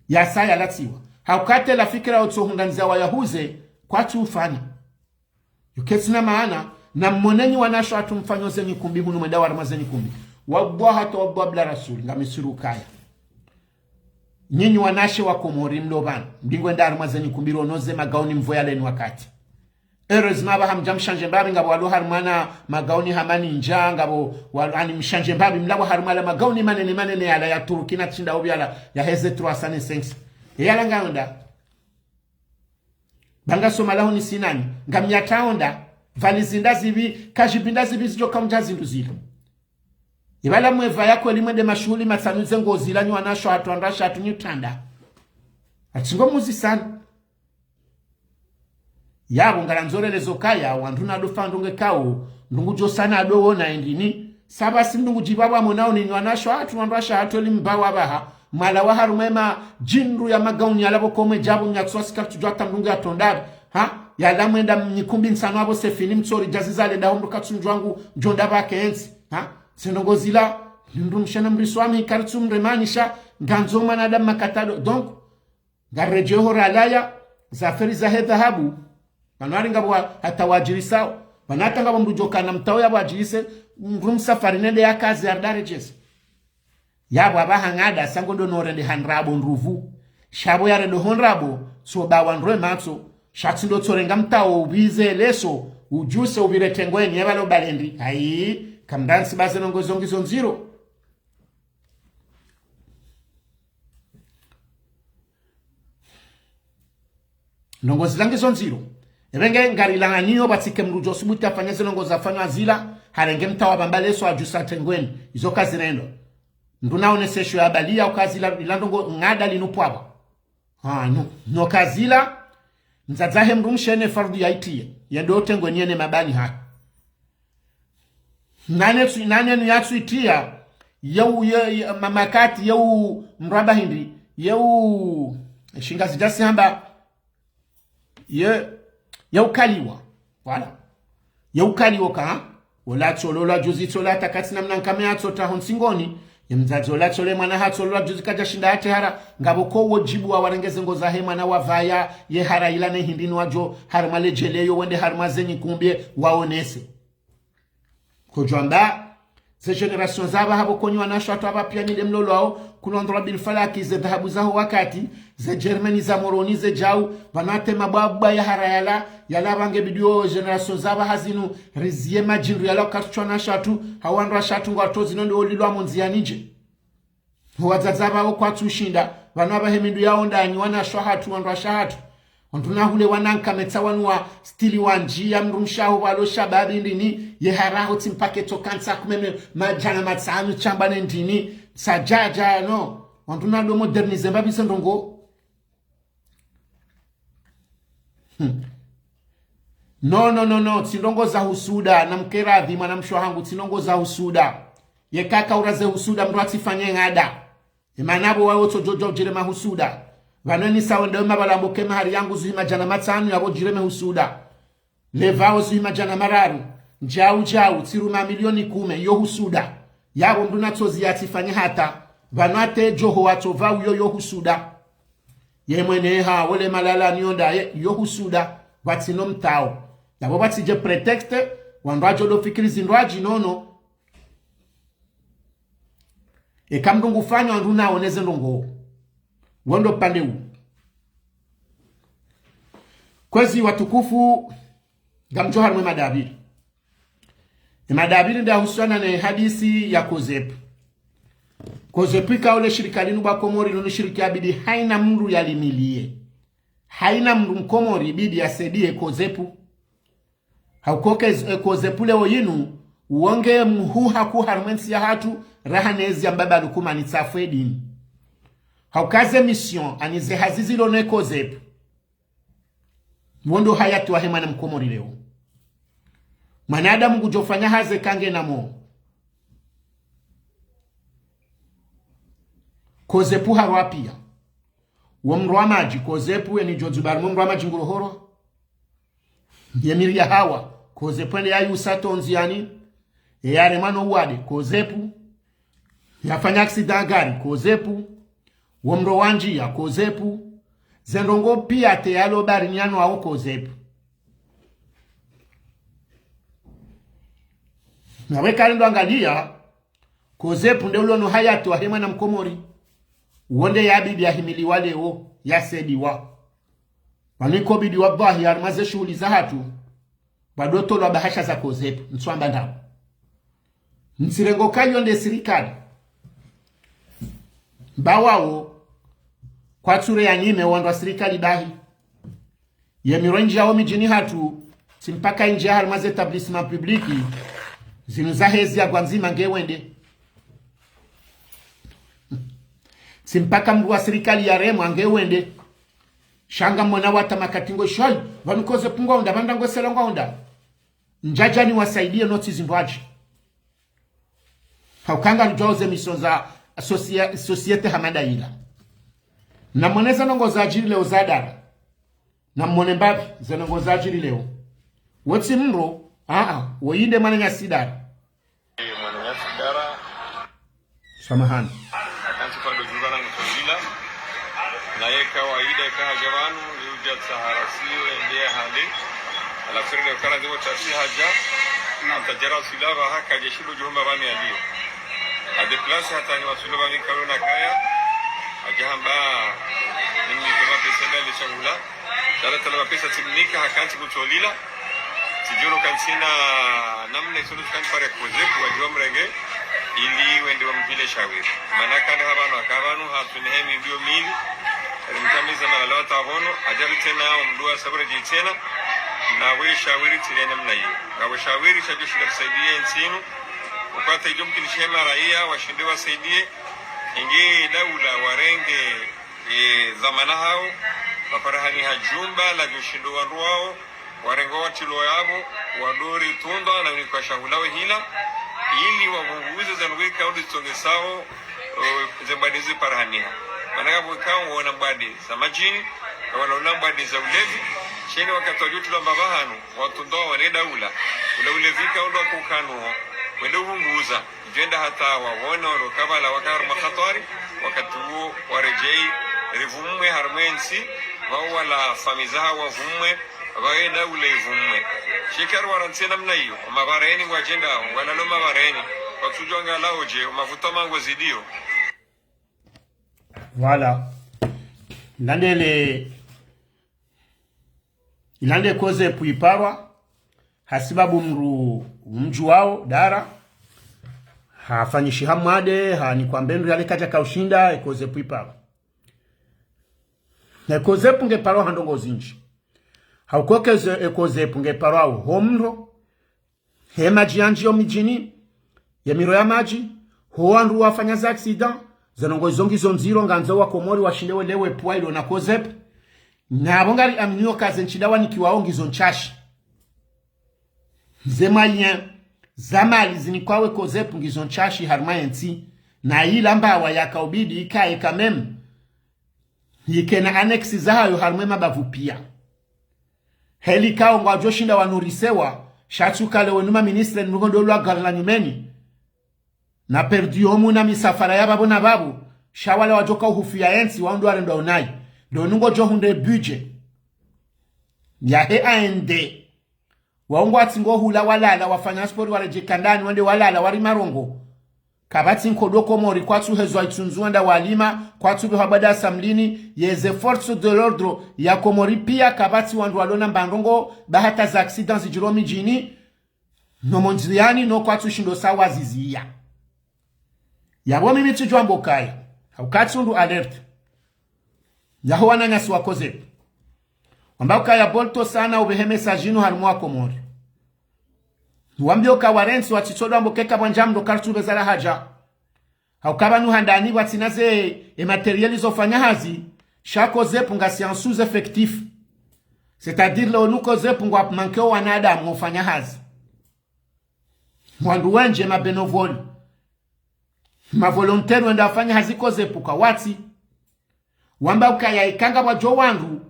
Yasa yalatsiwa. Hauka tsi la fikira utso hundra ndzia wayahuze, kwatsu ufanya. Yo kaitsina maana, na mmoneni wanashe hatru mfanyo ze nyikumbi hunu mwenda harumwa ze nyikumbi. Wallahi hata wallahi bila rasuli, ngami sirukaya. Nyinyi wanashe wa Komori mlo pvanu, mlingo enda harumwa ze nyikumbi rono ze magauni mvo yaleni wakati. Heureusement pvaha mdja mshanje mbapvi ngapvo walo harumwa na magauni hama ninja, ngapvo walo ani mshanje mbapvi mlapvo harumwa la magauni manene manene yala ya Turki na tsinda obi yala yaheze trois cents ne cinq cents. Eyala ngayo nda. Ba ngasoma laho ni sinani, ngamyatsaho nda, pvali zinda zipvi, kazipvi nda zipvi zidjo kamdja zindru zilo. Ipvala mwepva ya kweli mwende mashuhuli matsanu ze ngozi la nyi wanashe hatru wandru washe hatru nyi utranda. Atsi ngo muzisani. Yapvo ngarandzo relezo kaya, wandru nado fa ndrongo ikao, ndrongo djo sana ado wona endini. Saba si ndrongo djipvapvwa monao ni nyi wanashe hatru wandru washe hatru eli mbawa pvaha. Mwala wa harumwa ema djindru ya magauni yalapvo komwe djapvo mnyatsuwa sika kutsu djuwa hata ndrongo ya tondari. Ha? Yala mwenda mnyikumbi ntsanu apvo sefini mtsori djazi zale nda hombo katsu ndjuwa ngu ndjo nda pvake entsi. Ha? Ze ndrongo zila, mndru mshe na mriswami karitsu mremanisha, ngandzo mwanadamu makatado. Donc, ngaredjeho ralaya, ze affaire zahe dhahabu, pvanu hari ngapvo wa-, hata wadjirisao, pvanu hata ngapvo mndru djo kana mtao ya wadjirise, mndru msafari nende ya kazi ya ridaredjeze. Yapvo apvaha ngada sa ngondo no rende ha ndrabo ndruvu. Sha pvo yarendo ho ndrabo, tso bawa ndrwe matso. Sha tsi ndo tso renga mtao upvize leso, udjuse upvire tengweni, yapvalo balendi. Ayi, kamdantsi ba ze ndrongo zo ngizo ndziro. Ndrongo zila ngizo ndziro. Epvenge ngarilaaniyo pvatsike mndru djo subuti afanye ze ndrongo zafanywa zila, harenge mtao apvamba leso adjuse tengweni, izo kazirendo. Mndru naonesesho ya baliya uka zila, ila ndrongo ngada linu pvwapvwa. Ha, no, no kazila, ndzadzahe mndru mshe ne fardhu yaitiye, yendo tengweni yene mabani ha. Nane tsu-, nane nu yatsu itiya, yeu, ye, ye, ma-, makati, yeu mraba hindri, yeu, shingazi djasi hamba, ye, yeu kaliwa. Voilà. Yeu kaliwa ka, ola tsolo la juzi tsola takatsi na mna nkame yatso taho ntsingoni, ye mdzadze ola tsole mwana hatsolo la juzi kadja shinda hate hara, ngapvo ko wodjibu wa warenge ze ngo zahe mwana wapvaya, ye hara ila ne hindri ni wadjo, harumwa le djeleyo wende harumwa ze nyikumbi waonese. Kodjwamba, ze génération za pvaha pvo konyi wanashe hatru apva piya nyi nde mlolwao, kulondrwa bil falaki ze dhahabu zaho wakati, ze Germany za Moroni ze djau, pvanu hata mabwabwa ya hara yala, yala pvange bidiyo génération za pvaha zinu, riziye madjindru yala ukatsu wanashe hatru, hau wandru washe hatru ngwatso zinu ndo olilwa mo ndziani ndje. Wadzadze pvao kwatsu shinda, pvanu apvahe mindru yawo ndanyi wanashe hatru, wandru washe hatru. Wandru na hule wana nkame tsa wanu wa stili wa ndjiya mndru mshe aho pvalo shababi ndini, ye hara ho tsi mpake tso kantsa kumeme madjana matsanu shamba ne ndini, sa djadja no. Wandru na do moderniser mbapvi ze ndrongo. Hmm. No, no, no, no, tsi ndrongo za husuda, na mkeradhi mwanamshe wahangu, tsi ndrongo za husuda. Yeka kaura ze husuda, mndru atsifanye ngada. Emana pvo wawe utso djodjo udjirema husuda. Pvanu ni sawa nde wema pvala mbo ke mahari yangu zuhi madjana matsanu yapvo udjireme husuda. Lepvao zuhi madjana mararu. Ndjau, ndjau, tsiru mamilioni kume, yo husuda. Yapvo mndru na tsozi yatsifanye hata. Pvanu hata edjoho watso pvao yo, yo husuda. Ye mwene ha, wole malala ni yo ndaye, yo husuda. Pvatsino mtao. Yapvo pvatsidje prétexte, wandru wadjo do fikiri zindru adji nono. Eka mndru ngufanya wandru naoneze ndrongo. Wondo pande u. Kwezi watukufu, Ngamdjo harumwa emada mbili. Emada mbili nde yahusiana ne hadisi ya COSEP. COSEP ikao le shirika linu pvwa Komori linu shirika yabidi haina mndru yalimiliye. Haina mndru mkomori ibidi yasaidiye COSEP. Hauka eka, e, COSEP leo yinu, wo nge mhuu hakuu harumwa entsi yahatru, raha nezi ya mbaba Lukumani Tsafwe dini. Hauka ze mission, ani ze hazi zilo ne COSEP. Wo ndo hayati wahe mwana mkomori leo. Mwanadamu ngudjofanya hazi eka ngena mo. COSEP harwa pia. Wo mdru wa madji, COSEP, eni djodjuba harumwa mdru wa madji ngurohorwa. Ye miri ya hawa, COSEP ende yayusa tondzi yani, e yaremwa no uwade, COSEP, yafanya accident gari, COSEP, wo mdru wa ndziya, COSEP, ze ndrongoo pia te yalo baharini yanu wao COSEP. Na weka lindro angaliya, COSEP nde ulo no hayati wahe mwana mkomori. Wo nde yabidi yahimiliwa leo, yasaidiwa. Pvanu ikobidi wallahi harumwa ze shuhuli zahatru, pvwa dotolwa bahasha za COSEP, ntswamba ndapvo. Ntsirengo kayo nde sirikali. Mba wao, kwatsu re yanyime wandru wa sirikali bahi. Ye miro indjiyao midjini hatru, tsi mpaka indjiya harumwa ze établissement public, zinu za hezi ya gwandzima nge wende. Tsi mpaka mndru wa sirikali yaremwa nge wende. Sha ngamwona wata makati ngo shoyi, pvanu COSEP ngwaonda, pvanda ngwesela ngwaonda. Ndjadjani wasaidiye notsi zindrwadji. Hauka ngarudjuwao ze mission za socia-, société hama ndayila. Namwone ze ndrongoo zadjiri leo za dara. Namwone mbapvi ze ndrongoo zadjiri leo. Wotsi mndru, aa, woyi nde mwananyasi dara. Mwananyasi dara. Samahani. Akantsi pvwa ndo djuba na ngutolila. Naye kawaida eka hadja pvanu, yudja tsaha rasi, yo ende ya hale. Halafu rende ukara ndepvo tasi hadja. Hata djara usila pvaha kadja shindo djuhumba pvanu yaliyo. Hadéplacé hata ni wasulu pvanu ikao nakaya. Hadja hamba, nini kama pesa ndale shahula. Djara tala mapesa tsimnika, hakantsi kutolila. Tsidjolo kantsina namna isolo tsikani pare COSEP wadjuwa mrenge, ili wende wamvile shawiri. Mana kale hapvanu, haka pvanu, hatsuni hemi mbio mili. Rimtamiza malala wa tavono, hadja ri tsena, omdru wa sabure dji tsena. Na we shawiri tsile namna iyo. Na we shawiri shadjo shinda risaidiye entsi inu. Ukwata idjo mkinishe maraya, washinde wasaidiye. Inge daula warenge, e, dhwamana hawo, waparahani ha djumba ladjo shindo wandru wawo, warenge watilo yapvo, wadori tunda na unikwa shahula wehila, ili wavunguze ze ndrongoo ikao nditsongesawo, e, ze mbwade ziparahaniha. Mana kapvo ikao wona mbwade za madjini, kawona ula mbwade za ulevi, sheni wakati wadjo tilo mbapvahanu, watunda wane daula, ula ulevi ikao ndo wakukanu, wende uvunguza. Djenda hata wawone oro kabla waka harumwa hatwari, wakati uwo waredjeyi, rivumwe harumwa entsi, wao wala famiyi zahawo wavumwe, waye daula ivumwe. Shikari warantsi namna iyo, omabareni ngwadjendao, walalo mabareni, watsudjuwa ngalao dje, omavuta mango zidiyo. Voilà. Nandele Ilande COSEP iparwa, hasibabu mdru umdjuwao dara, hafanyishiha mwade, hanikwa mbendru yale kadja kaushinda, e COSEP iparwa. Ne COSEP ngeparwa ha ndrongoo zindji. Hauka eka ze, e COSEP ngeparwa ho mro, he madji yandjiyo midjini, ye miro ya madji, ho wandru wafanya za accident, ze ndrongoo izo ngizo ndziro ngandzo wa Komori washinde welewe pvwa ilo na COSEP. Napvo ngari aminio ka ze ntsida wanikiwao ngizo ntsashi. Ze moyens za mali zinikwawo e COSEP ngizo ntsashi harumwa entsi. Na ila mbawa yakaubidi ikaye quand même. Yikena annexe zahayo harumwa emabavu pia. Heli ikao ngwadjo shinda wanurisewa, sha tsi ukale wenu maministre nungo ndo lwa gari la nyumeni. Na per diem na misafara ya pvapvo na pvapvo, sha wala wadjoka uhufu ya entsi, wao ndo warendwa unayi. Ndo nungo djo hundre budget. Yahe A N D. Wao ngwatsi ngo hula walala, wafanya sport waredjeyi kandani, wende walala, wari marongo. Kapvatsi nkodo Komori, kwatsu hezwa Itsundzu wenda walima, kwatsu pvehwa bada samlini, ye ze forces de l'ordre ya Komori pia, kapvatsi wandru walona mbandrongo, ba hata za accidents zidjiro midjini, no mondziani, no kwatsu shindo sawa ziziya. Yapvo mimi tsidjwambo kaya, hauka tsi undru alerte. Yaho wananyasi wa COSEP. Wamba ukaya bolto sana upvehe message inu harumwa Komori. Wambiyo ka warentsi watsitsodwa mbo keka pvwandza mndro kartsu pveza la haja. Hauka pvanu handani pvwatsina ze e matériel zo fanya hazi, sha COSEP ngasi en sous-effectif. C'est-à-dire leo nu COSEP ngwa manque o wanadamu wo fanya hazi. Wandru wendji ma bénévoles, ma volontaires wenda wafanya hazi COSEP kawatsi. Wamba ukaya ikao ngapvwadjo wandru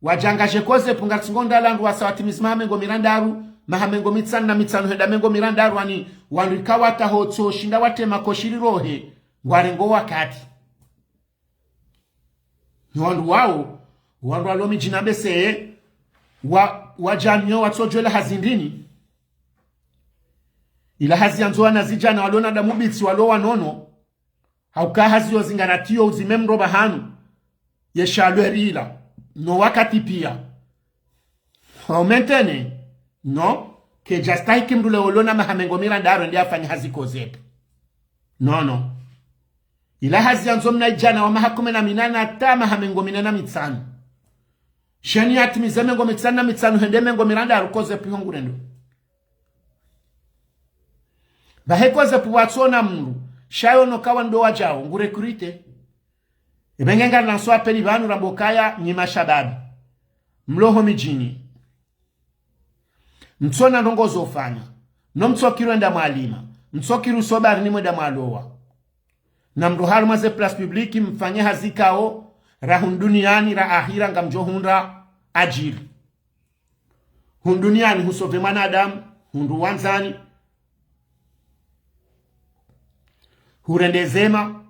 wadjangadje COSEP, ngatsi ngo ndala wandru wasa watimizi maha mengo mirandaru, maha mengo mitsanu na mitsanu hwenda mengo mirandaru, ani wandru ikao wataho tso shinda watrema koshiri rohe, ngwarengo wakati. Ni wandru wawo, wandru walo midjini mbese, wa, wadjamiyo watsodjwela hazi ndrini. Ila hazi yandzo wanazidjana walo na damu bitsi walo wanono, hauka hazi yo zingaratiyo uzime mndro pvahanu, ye shalweri ila, no wakati pia. Hau maintenir, no, kedjastahiki mndru leo lona maha mengo mirandaru ende afanye hazi COSEP. No, no. Ila hazi yandzo mnaidjana wa maha kume na minane hata maha mengo mine na mitsanu. Sheni yatimize mengo mitsanu na mitsanu hwenda mengo mirandaru COSEP ho ngurendo. Pvahe COSEP pvwatsona mndru, sha yo no kawa ndo wadjao, ngu recruter. Ebe nge ngalanso appel pvanu rambo kaya nyi mashababi. Mlo ho midjini. Mtsona ndrongo zo fanya. No mtsokiri wenda mwalima. Mtsokiri uso baharini mwenda mwalowa. Na mndro harumwa ze places publiques mfanye hazi ikao, ra hunu duniani, ra ahira ngamdjo hundra adjiri. Hunu duniani husauver mwanadamu, hundru wandzani, hurende zema,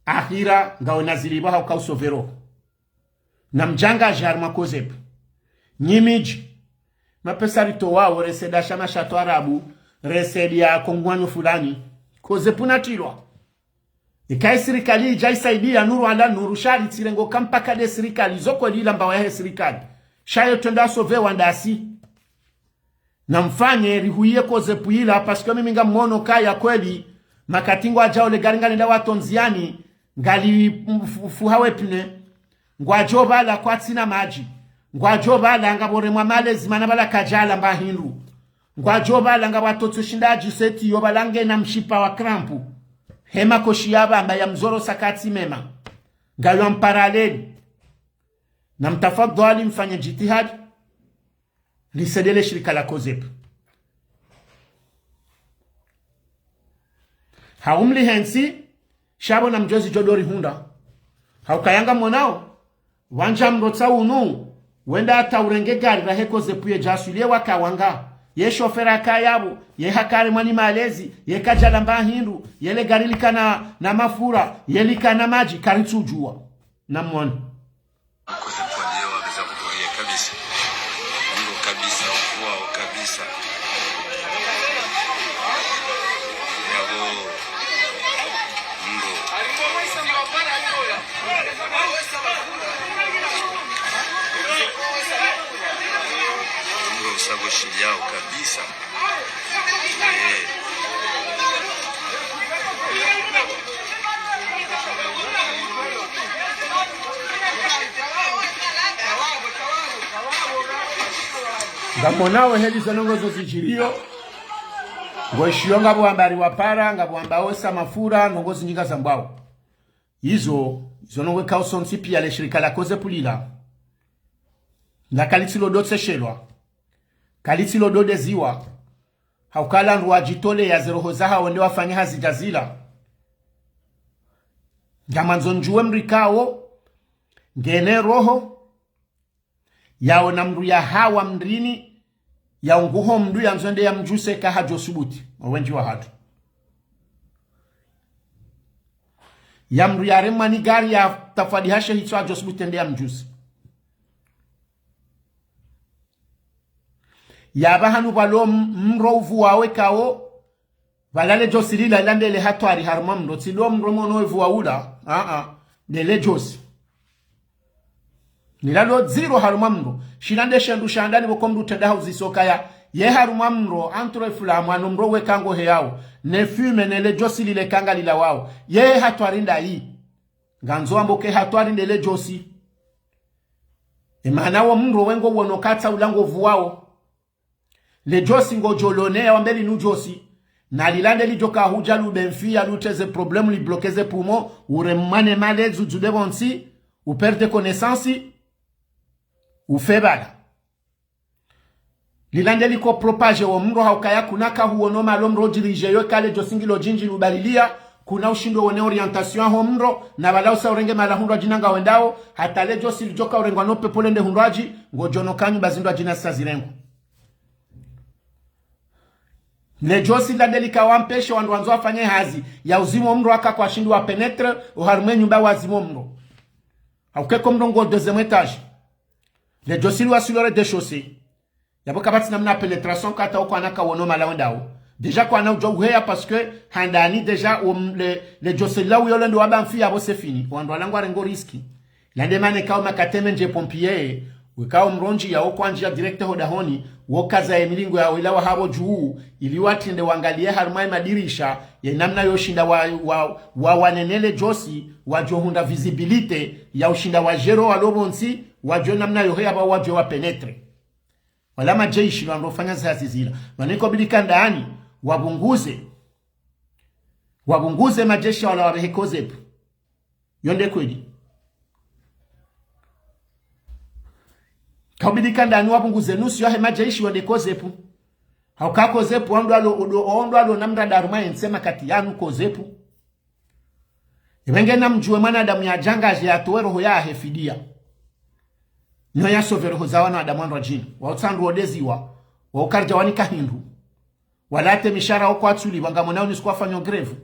ahira ngawe na zilipvo hauka usauver roho. Na mdjangadje harumwa COSEP. Nyi midji, mapesa ritowawo, recette ya shama shatru arabu, recette ya kongwanyo fulani, COSEP natrilwa. Ika ye sirikali idja isaidia nuru ala nuru, sha ritsirengo ka mpaka nde sirikali, zo kweli ila mbawa yahe sirikali. Sha yo twenda sauver wandasi. Na mfanye rihuiye COSEP ila, parce que mimi ngamono kaya kweli, makati ngwadjao le gari ngalenda wato ndziani, ngali mfu-, fuha we pneu, ngwadjo pvala kwatsina madji, ngwadjo pvala ngapvo remwa malezi mana pvala kadjala mba hindru, ngwadjo pvala ngapvo atotso shinda adjiseti yo pvala ngena mshipa wa crampe, hema koshi ya pvamba ya mzoro sakati mema, ngayo en parallèle. Na mtafadhwali mfanye jitihadi, lisaidie shirika la COSEP. Haumli hentsi, sha pvo na mdjuzi djo ndo rihundra. Hauka yanga monao, wandja mndru tsa unu, wenda hata urenge gari rahe COSEP ye djaswili ye waka wanga, ye shofera kaya pvo, ye hakare mwanyi malezi, ye kadjala mba hindru, ye le gari likana na mafura, ye likana madji, karitsudjuwa. Na mwone. Koze pwaliyo wabeza kuturia kabisa. Ndio kabisa, wao kabisa. Yabo. Ndio. Ndio, sako shiliao kabisa. Ngamonao heli zo ndrongoo zo zidjiriyo. Ngweshiyo ngapvo wambao riwapara, ngapvo wambao wesa mafura, ndrongoo zindji ngazambwao. Izo, izo ndrongoo ikao sontsi pia le shirika la COSEP lila, na kalitsi lo ndo tseshelwa, kalitsi lo ndo deziwa, hauka wandru wadjitoleya ze roho zahawo wende wafanye hazi dja zila. Ngamandzo ndjuwe mndru ikao ngena roho, yaona mndru yahawa mndrini, yaunguho mndru yandzo ende yamdjuse ka hadjo subuti, owendji wahatru. Ya mndru yaremwa ni gari ya tafwadi hashe hitswa hadjo subuti ende yamdjuse. Yapvo hanu pvalo m-, mro uvu wawe kao, Pvala le djosi lila lila ndele hatwari harumwa mndro, tsi ndo mndro mwono wevu wa ula. Aa, ndele djosi. Lila lo dziro harumwa mndro. Shila nde shendru sha ndani pvoko mndru trenda hauziso kaya. Ye harumwa mndro, entre flamme, ano mndro weka ngo heyao. Ne fumée, ne le djosi lile ka ngalilawao. Ye hatwari ndayi. Ngandzo wambe ke hatwari ndele djosi. Emana wo mndro wengo wono katsa ula ngo vuwao. Le djosi ngodjo loneya wambe linu djosi. Na lila nde lidjo ka hudja lube mfi ya lutreze problème, libloke ze poumon, uremane malezi, udzude pvontsi, uperde connaissance, ufe pvala. Lila nde liko propager wo mndro haukaya kuna ka huono malo mndro diriger yo kale djosi ngilo djindji lubaliliya, kuna ushindo wone orientation ho mndro, na pvala usa urenge mala hundru adji na nga wendao, hata le djosi lidjo ka urengwa no pepo lende hundru adji, ngodjo no kanyu ba zindru adji na sa zirengwa. Le djosi lila nde lika wampeshe wandru wandzo wafanye hazi ya uzimo mndro aka kwashindwa wa pénétrer oharumwa e nyumba wazimo mndro. Hauka eko mndro ngo deuxième étage. Le djosi liwaswili o rez-de-chaussée. Yapvo kapvatsi namna pénétration kata okwana ka wono mala wendao. Déjà kwana udjo uheya parce que handani déjà, um, le, le djosi lila uyo lende waba mfi yapvo c'est fini. Wandru wala ngwarengo risque. Lande mane kao makateme ndje pompier, wekao mrondji ya okwandjia direct ho dahoni, wokaza ye milingo ya wila wa hapvo dju, ili watrende wangaliye harumwa ye madirisha, ye namna yo shinda wa, wa, wa wanenele djosi, wadjo hundra visibilité, ya ushinda wa gérer walo pvontsi, wadjo namna yo heya pvao wadjo wa pénétrer. Wala madjeshi wandro fanya ze hazi zila. Mana iko bidi ka ndani, wapvunguze. Wapvunguze madjeshi wala wapvehe COSEP. Yo nde kweli. Kaubidi ka ndani wapvunguze nusu yahe madjeshi wende COSEP. Hauka COSEP wandru walo, odo, wandru walo na mradi harumwa ye ntsi makati yanu COSEP. Ipvenge namdjuwe mwanadamu yadjangaje yatowe roho yahe fidiya. Nyo ya sauver roho za wanadamu wandru wadjina. Wao tsi wandru wodeziwa. Wao karidja wanika hindru. Wala hata mishahara wo kwatsulipvwa ngamwonao ni siku wafanyo grève.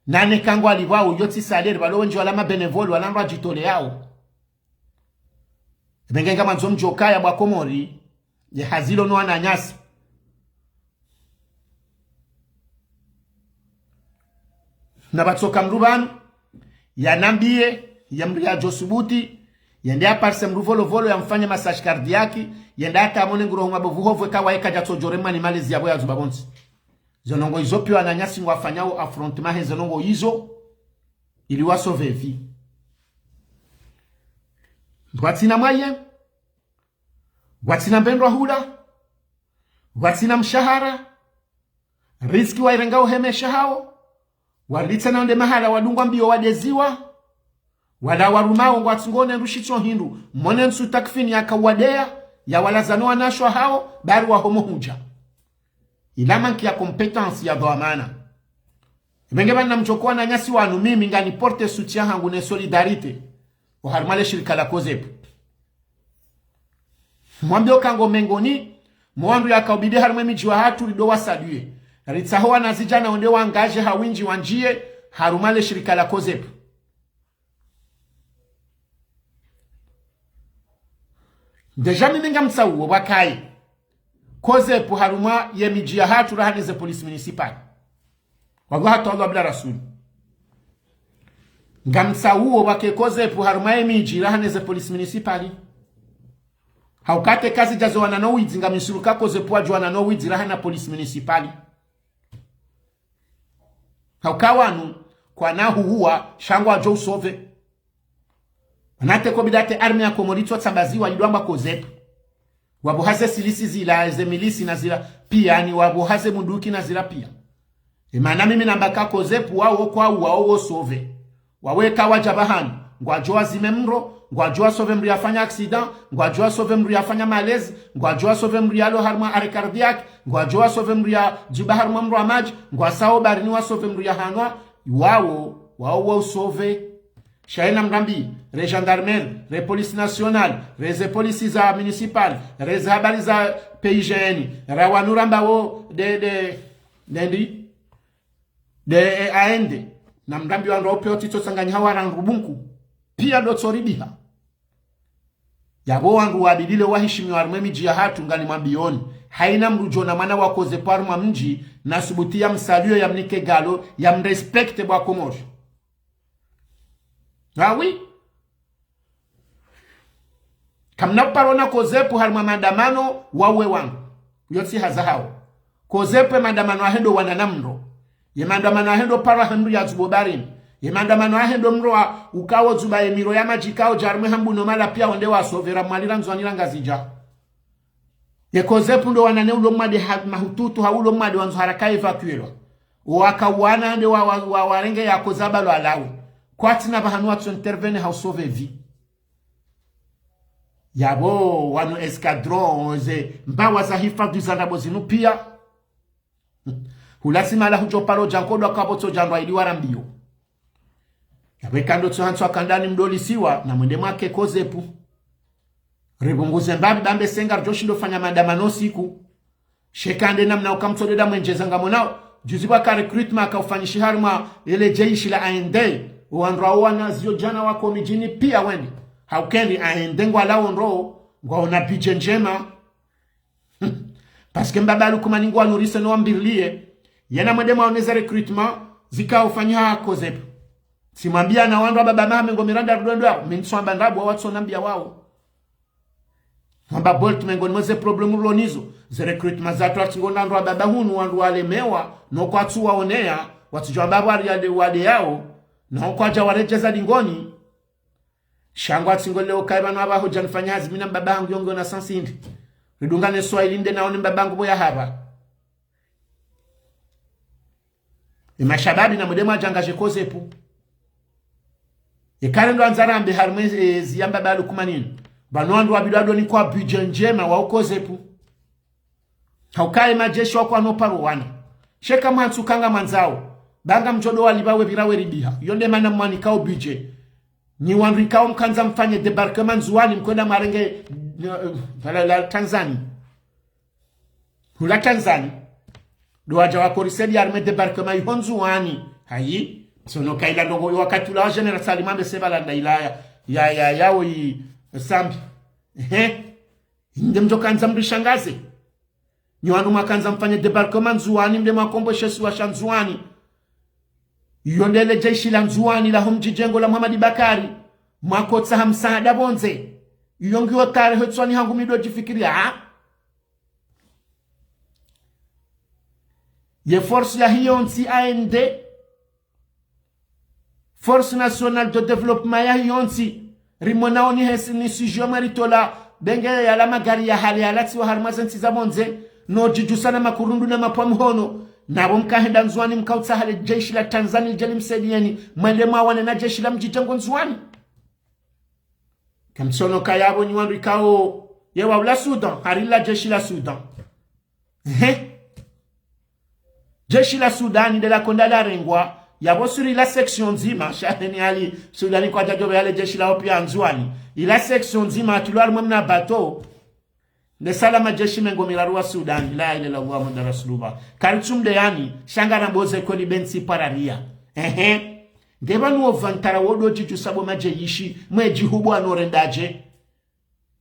Nane ka ngwalipvwao yo tsi salaire, pvalo wendji wala ma bénévoles, wala wandru wadjitoleyao. Ipvenge ngamwandzo mdjo kaya bo wa Komori, ye hazi lo no wananyasi. Na pvatsoka mndru pvanu, yanambiye, ye mndru yadjo subuti, yende yaparise mndru volovolo yamfanye massage cardiaque, yende hata yamone nguro huma bo vuhovwe kawaye kadja tsodjore mani malezi yapvo yazuba pvontsi. Ze ndrongo izo piya wananyasi ngwafanyao affrontement he ze ndrongo izo, ili wa sauver vie. Ngwatsina mwaye, ngwatsina mbendrwa hula, ngwatsina mshahara, risque wairenga uhemesha hao, waritsa na wende mahala wadungwa mbiyo wadeziwa, wala warumao ngwatsi ngone ndru shitso hindru, mone ntsu takfini yaka wadeya, ya walaza no wanashe hao, bari wahomo hudja. Ila manque ya compétence ya dhwamana. Ipvenge pvanu namdjo ko wananyasi wanu mimi ngani porter soutien hangu ne solidarité. Oharumwa le shirika la COSEP. Mwambe oka ngo mengoni, mwa wandru yakaubidi harumwa e midji wahatru rido wa saluer. Ritsaho wanazidjana wende waengagé ha windji wandjiye, harumwa le shirika la COSEP. Déjà mimi ngamtsauo pvwakaye COSEP harumwa ye midji yahatru raha ne ze police municipale. Wallah hata wallah bila rasuli. Ngamtsauo pvwake COSEP harumwa ye midji raha ne ze police municipale. Hauka hata kazidja zo wana no widzi ngamshiru ka COSEP wadjo wana no widzi raha na police municipale. Hauka wanu, kwana huhuwa, sha ngwadjo u sauver. Mana hata iko bidi hata armée ya Komori itso tsambaziwa idjo amba COSEP. Wapvo haze silisi zila, ze milisi na zila piya, ni wapvo haze munduki na zila piya. Emana mimi namba ka COSEP wao kwa wao wo sauver. Wawe ka wadja pvahanu, ngwadjo wazime mndro, ngwadjo wa sauver mndru yafanya accident, ngwadjo wa sauver mndru yafanya malaise, ngwadjo wa sauver mndru yalo harumwa arrêt cardiaque, ngwadjo wa sauver mndru yadjiba harumwa mndro wa madji, ngwasao barini wa sauver mndru yahanwa, wao, wao wo sauver. Sha ye namrambi, re gendarmerie, re police nationale, re ze police za municipale, re ze habari za P I G N, ra wanu ramba wo de, de, de ndi, de, e, aende. Namrambi wandru wao piya otsi tso tsanganya hawa randru bunku. Piya ndo tso ribiha. Yapvo wandru wabidi le waheshimiwa harumwa e midji yahatru ngani mwambiyoni. Haina mndru djona mwana wa COSEP harumwa mdji, nasubuti yamsaluer, yamnike galon, yamrespecter bo Wakomori. Ah oui. Kamna paro na COSEP harimwa maandamano wauwe wandru. Yo tsi hazi yahawo. COSEP ye maandamano yahe ndo wana na mndro. Ye maandamano yahe ndo paro yahe mndru yadzubo baharini. Ye maandamano yahe ndo mndro wa ukao dzuba ye miro ya madji kao dja harimwe hambu no mala piya wende wasauver ra Mwali ra Ndzuani ra Ngazidja. Ye COSEP ndo wana ne ulo mwade ha mahututu ha ulo mwade wandzo haraka évacuerwa. Owaka wana nde wa, wa, wa, warenge ya COSABA lo alawe. Kwatsina pvahanu watso intervenir ha usauver vie. Yabo wanu escadron ze mbawa za hifadhwi za ndrabo zinu piya. Hula simala hudjo paro dja nkodwa kapvo tso dja ndrwa ili warambiyo. Yabo eka ndo tso hantswa kandani mdolisiwa na mwende mwake COSEP. Ripvunguze mbapvi bambe senga ridjo shindo fanya maandamano siku. Sha eka nde namna uka mtso deda mwendjeza ngamonao. Juzi pvwaka recrutement yaka ufanyishiha harimwa ele jeshi la A N D. Owandru wawo wana ziyo djana wako midjini piya wende. Hauka endi A N D ngwalawo ndro, ngwaona budget ndjema. Parce que mbaba Lukumani ngwanurise no wambiriliye. Yena mwende mwaone ze recrutement zika ufanyiha COSEP. Tsimwambia na wandru wa baba maha mengo miraru ndraru ndo ndo yao. Mi ntsuamba ndrabo watsona mbia wawo. Hamba Bolt mengoni mwa ze problème rilo nizo. Ze recrutement za twatsi ngonda wandru wa baba hunu wandru walemewa, no kwatsu waoneya, watsudjwa mbapvo wari yade wade yao, no kwadja waredjeza dingoni. Sha ngwatsi ngo leo kayi pvanu apvaho djanifanya hazi mi na mbaba hangu yongo na sansi hindri. Ridungane swahili nde naone mbaba hangu pvo yahapva. Ye mashababi na mwende mwadjangadje COSEP. Eka ndo andza rambe harimwe, e, ziya mbaba Lukumani. Pvanu wandru wabidi wadonikwa budget ndjema wa COSEP. Hauka ye majeshi wako wano paro wana. Sha eka mwantsu kanga mwandzao. Ba ngamdjo do walipva we pvira we ribiha. Yo nde mana mwanikao budget. Nyi wandru ikao mkandza mfanye débarquement Ndzuwani mkwenda mwarenge, eh, la, la Tanzanie. Hula Tanzanie. Ndo wadja wakorise di harimwe débarquement iho Ndzuwani. Hayi. Tsono kayi la ndrongo yo wakati ula wa Général Salim ambe se pvala nda ilaya. Ya, ya, ya, oyi, Sambi. Ehe. Nde mdjo kandza mrishangaze. Nyi wandru mwakandza mfanye débarquement Ndzuwani, mde mwakombowa she isiwa sha Ndzuwani. Iyo nde le jeshi la Ndzuwani la ho mdji djengo la Mohamed Bacar. Mwakotsaha msaada pvondze. Iyo ngiyo tarehi tswani hangu mi ndo djifikiria, ha? Ye force yahe iyo ntsi A N D. Force Nationale de Développement yahe iyo ntsi. Rimwonao ni hesi ni sujet mwe ritola. Benge yala magari ya hale yalatsiwa harimwa ze ntsi za pvondze. No djidjusa na makurundu na mapvwa mhono. Na pvo mkahenda Ndzuwani mkautsaha le jeshi la Tanzanie lidje limsaidiyeni. Mwende mwawane na jeshi la mdji djengo Ndzuwani. Kamtsono kaya pvo nyi wandru ikao. Ye wa ula Soudan. Hari la jeshi la Soudan. Ehe. Jeshi la Sudani nde lakonda larengwa, yapvo suri la section ndzima, sha heni hali Sudani kwadjadjo pveya le jeshi lawo piya Ndzuwani. Ila section ndzima, hatulo harimwe mna bateau. Nde sala majeshi mengo miraru wa Sudani, la ilaha illallah Muhammad Rasulullah. Karitsumde yani, sha ngaramboze kweli bentsi pararia. Ehe. Nge pvanu wo vantara wo ndo djidjusa bo majeshi, mwe djihubu ano rendadje.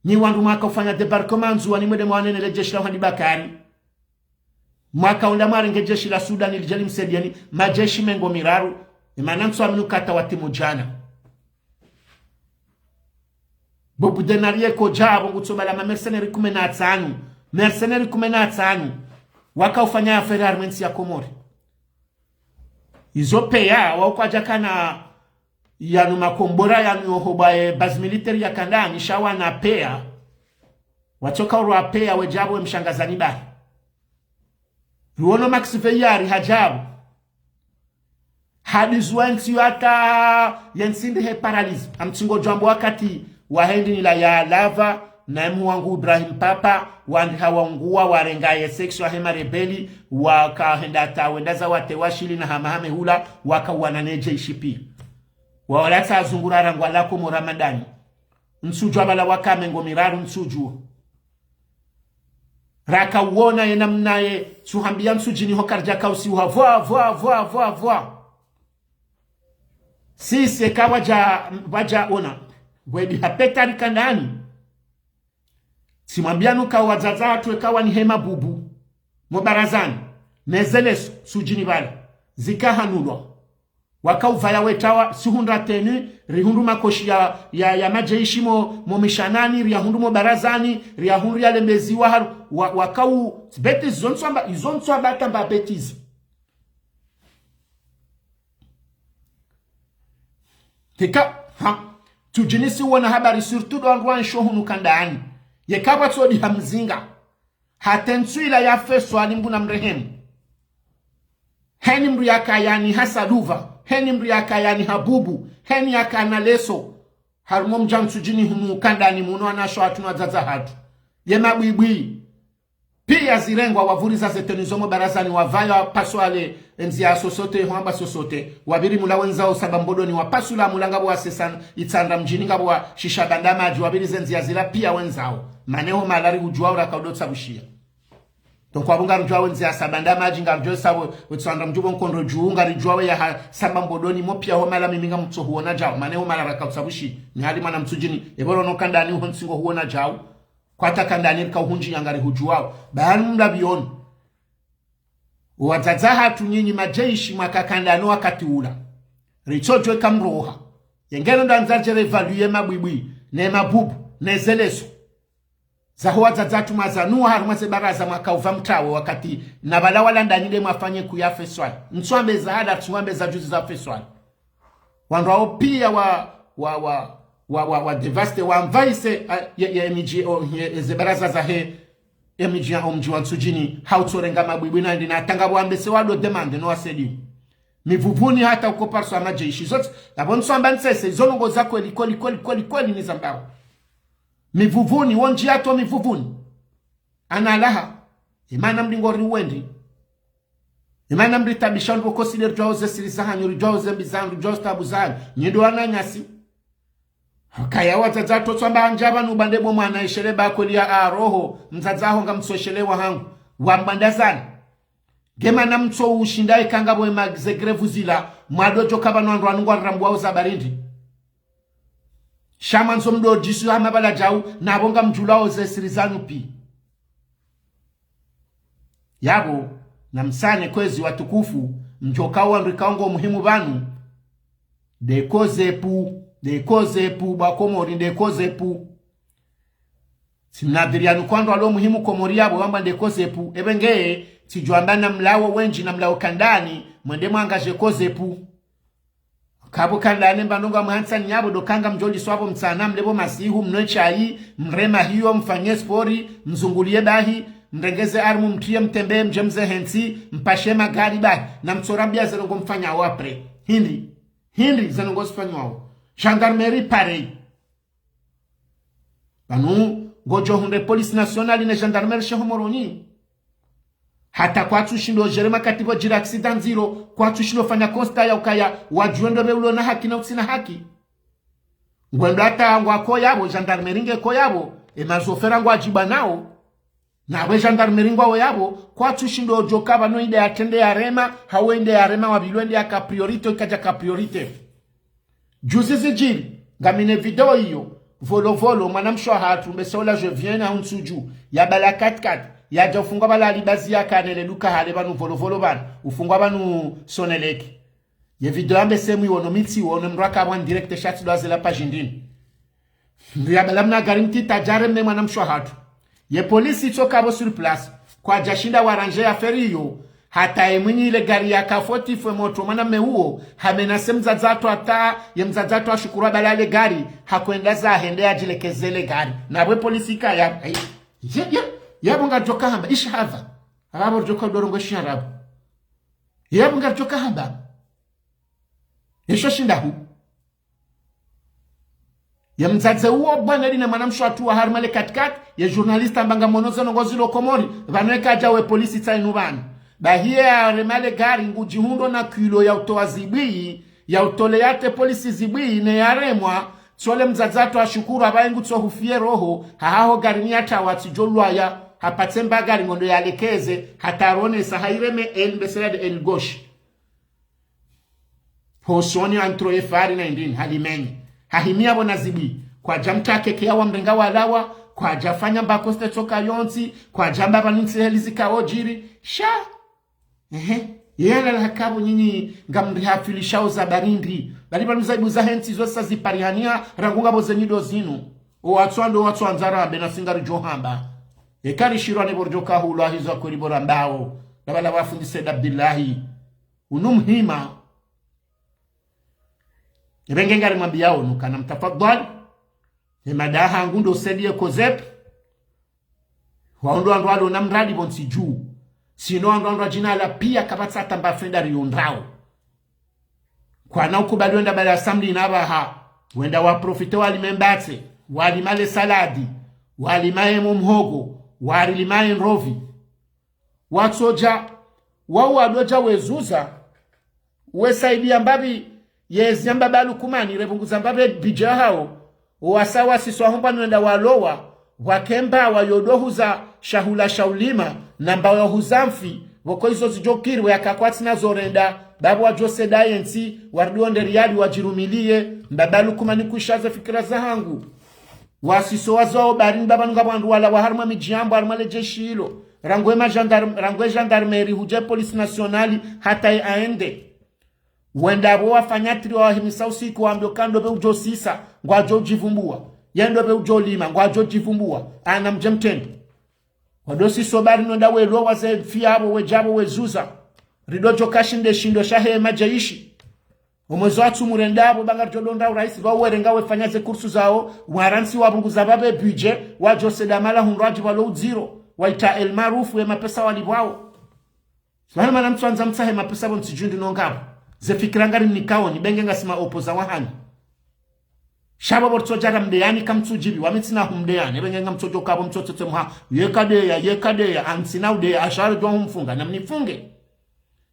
Nyi wandru mwaka ufanya débarquement Ndzuwani mwende mwawane ne le jeshi la Mohamed Bacar. Mwaka unda mwarenge jeshi la Sudani lidje limsaidiyeni majeshi mengo miraru. Ye mana ntsu aminu kata watimu djana. Bobu Denari ye kodja pvo ngutso pvala ma mercenaires kume na tsanu. Mercenaires kume na tsanu. Waka ufanya affaire harimwe ntsi ya Komori. Izo peya, wao kwadjakana yanu makombora yanu yohobwa ye base militaire ya Kandani, sha wana peya. Watsoka urwa peya wedja pvo we mshangazani bahi. Ruono Max Veyari hadja pvo. Hadi zuwa ntsi yo hata ye ntsi nde he paralyse. Amtsingo djwambo wakati wahendi nila ya lava, na emu wangu Ibrahim Papa, wandi hawaunguwa, warenga ye section yahe marebeli, wakahenda hata wenda za wate washili na hamahame hula, wakauwana ne jeshi piya. Waolatsa azungura rangwa lako mo Ramadani. Ntsudjwa pvala waka mengo miraru ntsudjwa. Raka uona ye namna ye, tsuhambiya ntsudjini ho karidja kausiwa, vwa, vwa, vwa, vwa, vwa. Sisi eka wadja, wadja ona. Wedi hapeta rikandani. Tsimwambiya nuka wadzadze hatru eka wani hema bubu. Mo barazani. ne zeleso, Ntsudjini pvala, zikahanulwa. Wakauvaya wetawa, sihundra tenue, rihundru makoshi ya, ya, ya madjeshi mo, mo mishanani, riyahundru mo barazani, riyahundru yalembeziwa haru, wa, wakau, bêtises, izo ntsu amba, izo ntsu amba tamba bêtises. Tika, ha, Ntsudjini si wona habari, surtout ndo wandru wa nsho hunu kandani. Yeka pvwatsodi ha mzinga. Hata entsu ila ya Feswali, Mngu namrehemu. Heni mndru yakaya ni ha saluva, heni mndru yakaya ni ha bubu, heni yakana leso. Harumwa omdji wa Ntsudjini hunu kandani munu wanasho hatru na wadzadze hatru. Ye mabwibwi. Piya zirengwa wavuriza ze tenue zo mo barazani wavaya wapasua le ndzia ya Sosote, hwamba Sosote. Wapviri mula wendzawo Samba Mbodoni wapasula mula ngapvo wasesa Itsandra mdjini ngapvo washisha Banda Madji wapviri ze ndzia zila piya wendzawo. Mana eho mahala rihudjuwa ura kaudotsa bushiya. Donc wapvo ngarudjuwa wendze ya Samba Banda Madji, ngarudjuwa sa we, we Itsandra mdji pvo nkondo dju, ngaridjuwa we ya ha Samba Mbodoni, mo piya ho mahala mimi ngamtso huona djau. Mana eho mahala raka utsabushi. Ni hali mwana Mtsudjini, epvo rono kandani uho ntsi ngo huona djau. Kwata kandani rika uhundji ya ngarihudjuwao. Bahanu mlapvioni. Wadzadze hatru nyinyi madjeshi mwaka kandani wakati ula. Ritsodjuwa eka mroha. Yengeno ndo andza djere évaluer mabwibwi, ne mabubu, ne zeleso. Zaho wadzadze hatru mwazanuwa harumwa ze baraza mwakauva mtawe wakati na pvala wala ndani nde mwafanye ku ya Feswali. Ntsu ambe za hala, ntsu ambe za juzi za Feswali. Wandru wawo piya wa, wa, wa, wa, wa, wa dévaster, wa envahir, a, ye, ye midji, o, ye, ze baraza zahe, ye midji ya, omdji wa Ntsudjini, hautsorenga mabwibwi na ndi na tanga wambe se wado demander no wasaidiwa. Mivuvuni hata uko parso ya madjeshi. Zontsi, yapvo ntsu amba ntsese, izo ndrongo za kweli, kweli, kweli, kweli, kweli nizambao. Mivuvuni, wo ndji yato Mivuvuni. Ana laha, emana mlingo ri wendi. Emana mritabisha ndro kosi le ridjuwao ze siri zahanyu, ridjuwao ze mbi zahanyu, ridjuwao ze tabu zahanyu. Nyi ndo wananyasi. Kaya wadzadze hatru tsu amba andja pvanu pvande bo mwana eshele ba kweli ya aroho, mdzadze aho ngamtso eshele wahangu. Wambandazani. Ngemana mtso ushinda eka ngapvo ema ze grève zila, mwadodjo ka pvanu wandru wanu ngwarirambuwao za barindi. Sha mwandzo mdo djisu hama pvala djau, na pvo ngamdjulao ze siri zanyu pi. Yapvo, namsane kwezi watukufu, mdjoka wandru ikao ngo muhimu pvanu. Nde COSEP, nde COSEP, bo Wakomori, nde COSEP. Tsimnadhiri yanu kwandru walo muhimu Komori yapvo wamba nde COSEP, epve nge, tsidjwamba na mlawo wendji na mlawo kandani, mwende mwangadje COSEP. Kapvo kandani mba ndrongo mwahantsani yapvo ndo ka ngamdjoliswa pvo mtsana, mlepvo masihu, mnwe shayi, mreme hiyo, mfanye spori, mzunguliye bahi, mrengeze armu, mtriye mtembe, mdje mze hentsi, mpashe magari bahi, na mtsorambiya ze ndrongo mfanyao après. Hindri, hindri ze ndrongo zifanyao. Gendarmerie pareil. Pvanu, ngodjo hundre police nationale ne gendarmerie she ho Moroni. Hata kwatsu shindo djere makati pvo djira accident ndziro, kwatsu shindo fanya constat ya ukaya, wadjuwe ndo pve ulo na haki na utsina haki. Ngwendo hata ngwako yapvo, gendarmerie ngeko yapvo, emazofera ngwadjibanao. Na pve gendarmerie ngwawo yapvo, kwatsu shindo djoka pvanu inde ya trende ya rema, hawe inde ya rema wapvilwe inde yaka priorité, ikadjaka priorité. Juzi zidjiri, ngamina video iyo, Volovolo, mwanamshe wahatru, mbese ola je viens na huntsu dju, ya bala quatre-quatre, yadja ufungwa pvala alibazi ya kanele duka hale pvanu Volovolo pvanu, ufungwa pvanu Sonelec. Ye video yambe se mwiwono mi tsiwono mndru akapvwa en direct sha tsi ndo azela page ndini. Mndru ya bala mna gari mtiti adja areme mwanamshe wahatru. Ye polisi itsoka pvo sur place. Kwadjashinda waranje ye affaire iyo. Hata ye mwinyi ile gari yaka fautif we motro mwanamme uwo. Hamenacé mdzadze hatru hata ye mdzadze hatru hashukuru habala le gari. Hakwenda zahe nde yadjilekeze le gari. Na pvwe polisi ikaya. Ayi. Ye, ye, yapvo ngaridjoka hamba. Ishi hapva. Apvo ridjoka ndo rongowa shiarabu. Yapvo ngaridjoka hamba. Esho shindahu. Ye mdzadze uwo bwana line mwanamshe hatru wa harumwa le quatre-quatre, ye journaliste amba ngamono ze ndrongo zilo Komori, pvanu eka adja we polisi tsa inu pvanu. Bahi ye yarema le gari ngudjihundro na kilo ya utowa zibwi, ya utole yate polisi zibwi, ne yaremwa, tsi ole mdzadze hatru hashukuru apvahe ngutso hufiye roho, hahaho gari ni yatawa tsidjo lwaya, hapatse mba gari ngondo yalekeze, hata aronesa hayireme el mbesela de el gauche. Hosoni entre ye fari na indini, halimenye. Hahimiya pvo na zibwi. Kwadja mtake keya wamrenga walawa, kwadja fanya mba koste tsoka yontsi, kwadja mba pvanu ntsi heli zikao djiri. Sha! Ehe. Yeye alala haka pvo nyinyi ngamrihafilishao za barindi. Bali pvanu zaibu zahe ntsi zo sa ziparihaniha, rangu ngapvo zenyi ndo zinu. O watsu ando watsu andzara be na si ngaridjo hamba. Eka rishirwa ne pvo ridjo kahulwa hizo kweli pvo rambao. Labala wafundi Said Abdillahi. Unu muhima. Ebe nge ngarimwambiyao nu kana mtafadhwali. Ye mada hangu ndo Said ye COSEP. Wao ndo wandru walo na mradi pvo ntsi dju. Sino wandru wandru wadjina la piya kapvatsi hata mba fenda riyo ndrao. Kwana ukubali wenda bala assembly na pvaha. Wenda waprofite walime mbatse, walima le saladi, walima ye mo muhogo, walima ye ndrovi. Watsodja, wao wadodja wezuza, wesaidiya mbapvi, yezi ya mbaba Lukumani, repvunguza mbapvi budget hao, wasa wasiso waho mbwa nwenda walowa, pvwake mbawa yodo huza shahula sha ulima, na mbawa yohuza mfi, pvoko izo zidjo kiri, weyaka kwatsi na zo renda, bapvo wadjo seda ye ntsi, warudi wonde riyali wadjirumiliye, mbaba Lukumani kwisha ze fikira zahangu. Wasiso wazo wao barini pvapvanu ngapvo wandru walawa harumwa midji yambwa harumwa le jeshi ilo. Rangu e magendarme, rangu e gendarmerie hudja e police nationale hata ye A N D. Wenda pvo wafanya trio wahimisa usiku wambio ka ndo pve udjo sisa, ngwadjo udjivumbuwa. Ye ndo pve udjo lima, ngwadjo udjivumbuwa. Ana mdje mtrende. Wado siso barini wenda welowa ze mfi yapvo, wedja pvo wezuza. Rido djo kashinde shindo shahe majeshi. Omwezi wa tsumu renda pvo ba ngaridjo donda uraisi pvao werenga wefanya ze kursu zao, warantsi wapvunguza pvapve budget, wadjo seda mala hundru wadji pvalo udziro, waita El Maarouf ye mapesa walipvwao. Pvanu mana mtsuandza mtsahe mapesa pvo ntsi dju ndi no ngapvo. Ze fikira ngarimnikao nyi be nge ngasi ma opposant wahanyu. Sha pvo pvo ritsodja ramdeyani kamtsudjibiwa mi ntsina humdeyani, ebe nge ngamtsodjo kapvo mtsotsotse muha, yeka deya, yeka deya, antsina udeya, ashari djwa humfunga, namnifunge.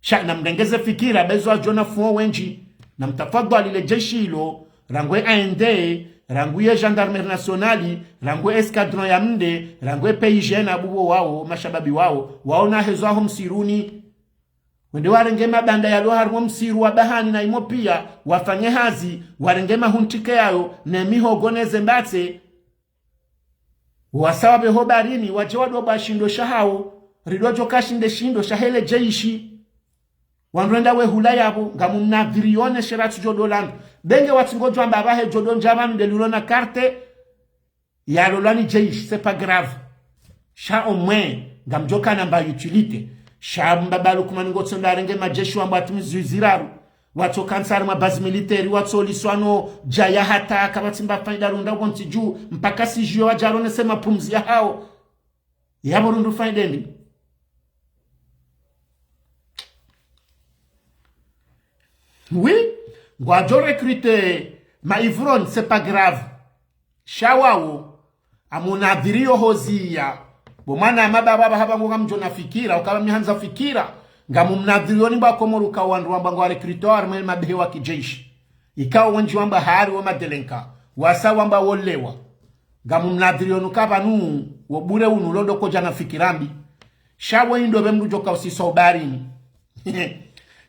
Sha namrengeze fikira, be zo wadjo na fuo wendji. Na mtafadhwali le jeshi ilo, rangu ye A N D, rangu ye gendarmerie nationale, rangu ye escadron ya mde, rangu ye P I G na bubo wao, mashababi wao, wao na hezo aho msiruni. Wende warenge mabanda yalo harumwa msiru wa Bahani na imo piya, wafanye hazi, warenge mahuntike yayo, ne mihogo ne ze mbatse, wasa wapve ho barini, wadje wado pva shindo shahao, rido djo kashinde shindo shahe le jeshi. Wandru wenda wehula yapvo, ngamumnadhiri yone shera tsudjo dolandu. Be nge watsi ngodjo amba apvahe djo do ndja pvanu nde lilo na carte, yalolwa ni jeshi, c'est pas grave. Sha omwe, ngamdjo kana mba utilité. Sha mbaba Lukumani ngotsondo arenge majeshi wambwa atumizi ziraru. Watso kantsi harumwa base militaire, watso liswa no djaya hata kapvatsi mba faida runda pvo ntsi dju, mpaka si dju yo wadja ronese mapumzi yahao. Yapvo rundu faida ndi. Oui, ngwadjo recruter ma ivrognes, c'est pas grave. Sha wao, amunadhiri yo hoziya. Bo mwana ya mababa pvahapva ngo ngamdjo na fikira, ukapva mi handza fikira. Ngamumnadhiri yo ni ba Komoro ka wandru wamba ngwa recruter harumwa mabehe wa kijeshi. Ikao wendji wamba hari wo madelenka, wasa wamba wolewa. Ngamumnadhiri yo nu ka pvanu, wo bure unu londo kodja na fikira mbi. Sha wo indo be mdru djo ka usiso ubarini.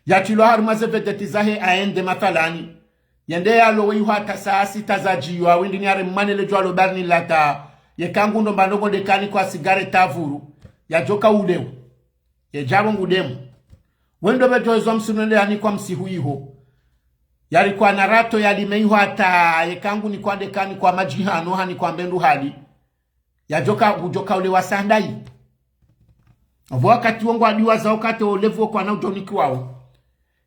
Yatrilwa harumwa ze vedeti zahe A N D mathalani. Yende yalowe iho hata saa sita za djiyo, awindi ni are mwane le djwalo barini lata. Yeka ngu ndo mba ndrongo ndekani kwa sigare tavuru. Yadjoka ulewa. Ye djapvo ngu demu. Wendo be djo ezwa msiruni nde yanikwa msihu iho. Yarikwa na rato yalime iho hata yeka ngu nikwa ndekani kwa madji hano hanikwa mbe ndu hali. Yadjoka, ngudjoka ulewa sandayi. Opvo wakati wo ngwadiwa za wakati wo ulevu wo kwana udjo nikiwao.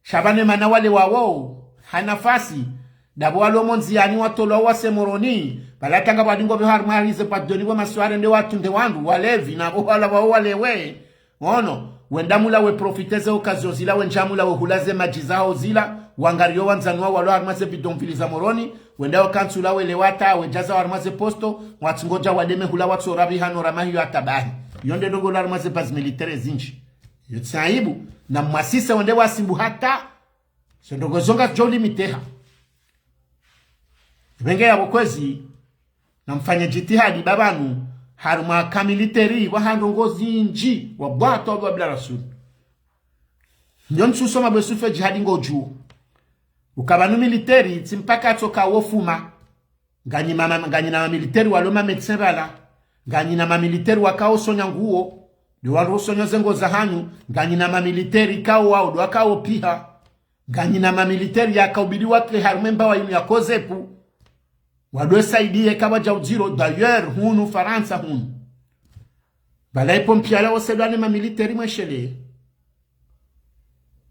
Sha pvanu mana wale wawo, ha nafasi, ndapvo walo mo ndziyani watolwa wase Moroni, pvala tanga pvwa dingo pve harumwa hali ze pvwa doni pvo masware nde watunde wandru, walevi, na pvo wala wawo walewe. Ono, wenda mula we profiter ze occasion zila, wendja mula we hula ze madji zaho zila, wangariyo wandzani wawo walo harumwa ze bidonville za Moroni, wenda wakantsi ula welewa hata, wedjaza harumwa ze posto, watsi ngodja wademe hula watso rapvi hano ramahiyo hata bahi. Yo nde ndrongo lo harumwa ze base militaire zindji. Yo tsi aibu, na mwasise wende wasimbu hata, ze ndrongo zo ngazidjo limiteha. Pvenge yapvo kwezi, na mfanye djitihadi ba pvanu, harumwa ka militaire, pvaha ndrongo zindji, wa bwatwa wa bila rasuli. Nyo ntsusoma bwe sufe djihadi ngodjuo. Uka pvanu militaire, tsi mpaka tsoka wofuma. Nganyina ma, nganyina ma militaire walo ma médecin pvala. Nganyina ma militaire wakao sonya nguo. Ndo wandru usonyoze ngo zahanyu, nganyina mamiliteri kao wao, ndo wakao piha. Nganyina mamiliteri yakaubidi wake harumwa embawa yinu ya COSEP. Wado saidiye kabadja udziro, d'ailleurs, hunu Farantsa hunu. Bala ipompier la osedwa ne mamiliteri mweshele.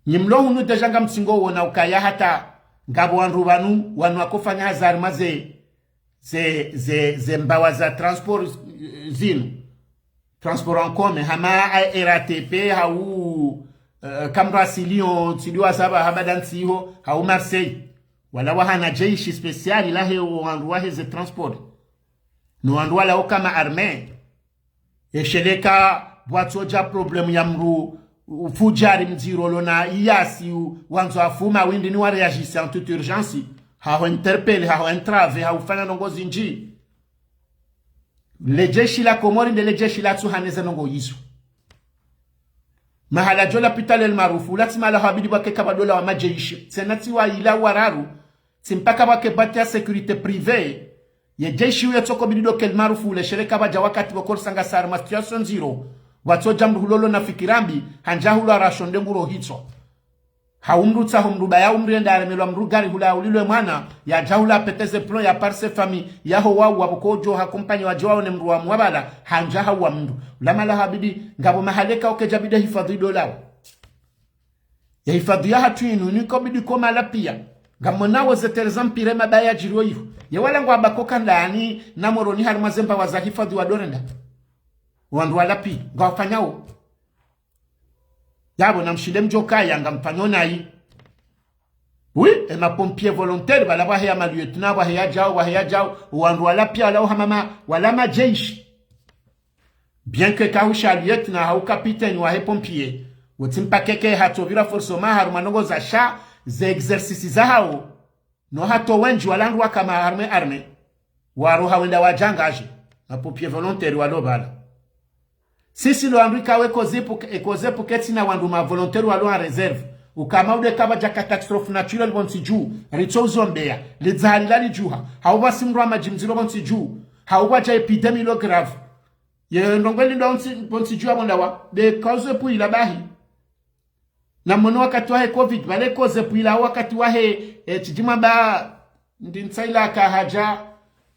Nyi mlo hunu déjà ngamtsingo wona ukaya hata ngapvo wandru pvanu, wanu wakofanya hazi harumwa ze, ze, ze, ze mbawa za transport, eh, zinu. Transport en commun, hama a R A T P, hau, eh, kamrasilion, tsidi wazaba haba dantsi iho, hau Marseille. Wala wahana jeshi spécial lahe o wandru wahe ze transport. No wandru wala okama armée. Esheleka, pvwatsodja problème ya mdru, ufudjari mdziro lona iyasi, u-, wandzo afuma windri ni wa réagir en toute urgence. Haho interpeller, haho entraver, haufanya ndrongo zindji. Le jeshi la Komori nde le jeshi latsuhaneza ndrongo yizo. Mahala djo lapitali El Maarouf, ula tsi mahala habidi pvwake kabadolawa majeshi. Tsena tsi wayili wararu, tsi mpaka pvwake bati ya sécurité privée. Ye jeshi uyo tsoko bidi doke El Maarouf ule shereka pvadja wakati pvoko risanga sa harumwa situation ndziro. Pvwatsodja mdru hulo lona fikira mbi, handza hulo arashonde nguro hitswa. Hau mdru tsaho mdru baya umri enda aremelwa mdru gari hula ulilwe mwana, yadja hula apeteze plan ya parse famille, yaho wau wapvoko djo ha compagnie wadjo waone mdru wa mwabala, handza hauwa mdru. Ula mahala habidi, ngapvo mahala eka okedja bidi hifadhwi idolawa. Ye hifadhwi yahatru inu, inu ikobidi ko mahala piya. Ngamonao ze terrain za mpira mabaya djiriyo iho. Ye wala ngwamba ko kandani na Moroni harumwa ze mbawa za hifadhwi wadorenda. Wandru wala piya, ngwafanyao. Yapvo namshinde mdjo kaya ngamfanyo nayi. Oui, e ma pompiers volontaires, bala pvwaheya ma lieutenant, pvwaheya djau, pvwaheya djau, wandru wala piya, wala uhamama, wala majeshi. Bien que kahusha lieutenant hau capitaine wahe pompiers, wotsi mpaka eke hatsopvira forcément harumwa ndrongo za sha, ze exercices zahao. No hata wendji wala wandru wakama harumwa armée. Waro hawenda wadjangadje, ma pompiers volontaires walo pvala. Sisi lo wandru ikao e COSEP, e COSEP ketsina wandru ma volontaires walo en réserve. Ukama ude kabadja catastrophe naturelle pvontsi dju, ritso uzombeya, lidzahali lalidjuha, hau pvwasi mdru wa madji mdziro pvontsi dju, hau pvwadja épidémie lo grave. Ye ndrongo ili ndo pvontsi, pvontsi dju apvo ndawa, nde COSEP ila bahi. Namono wakati wahe covid, pvale COSEP ila wakati wahe, eh, tsidjima ba, ndi ntsa ila kahadja,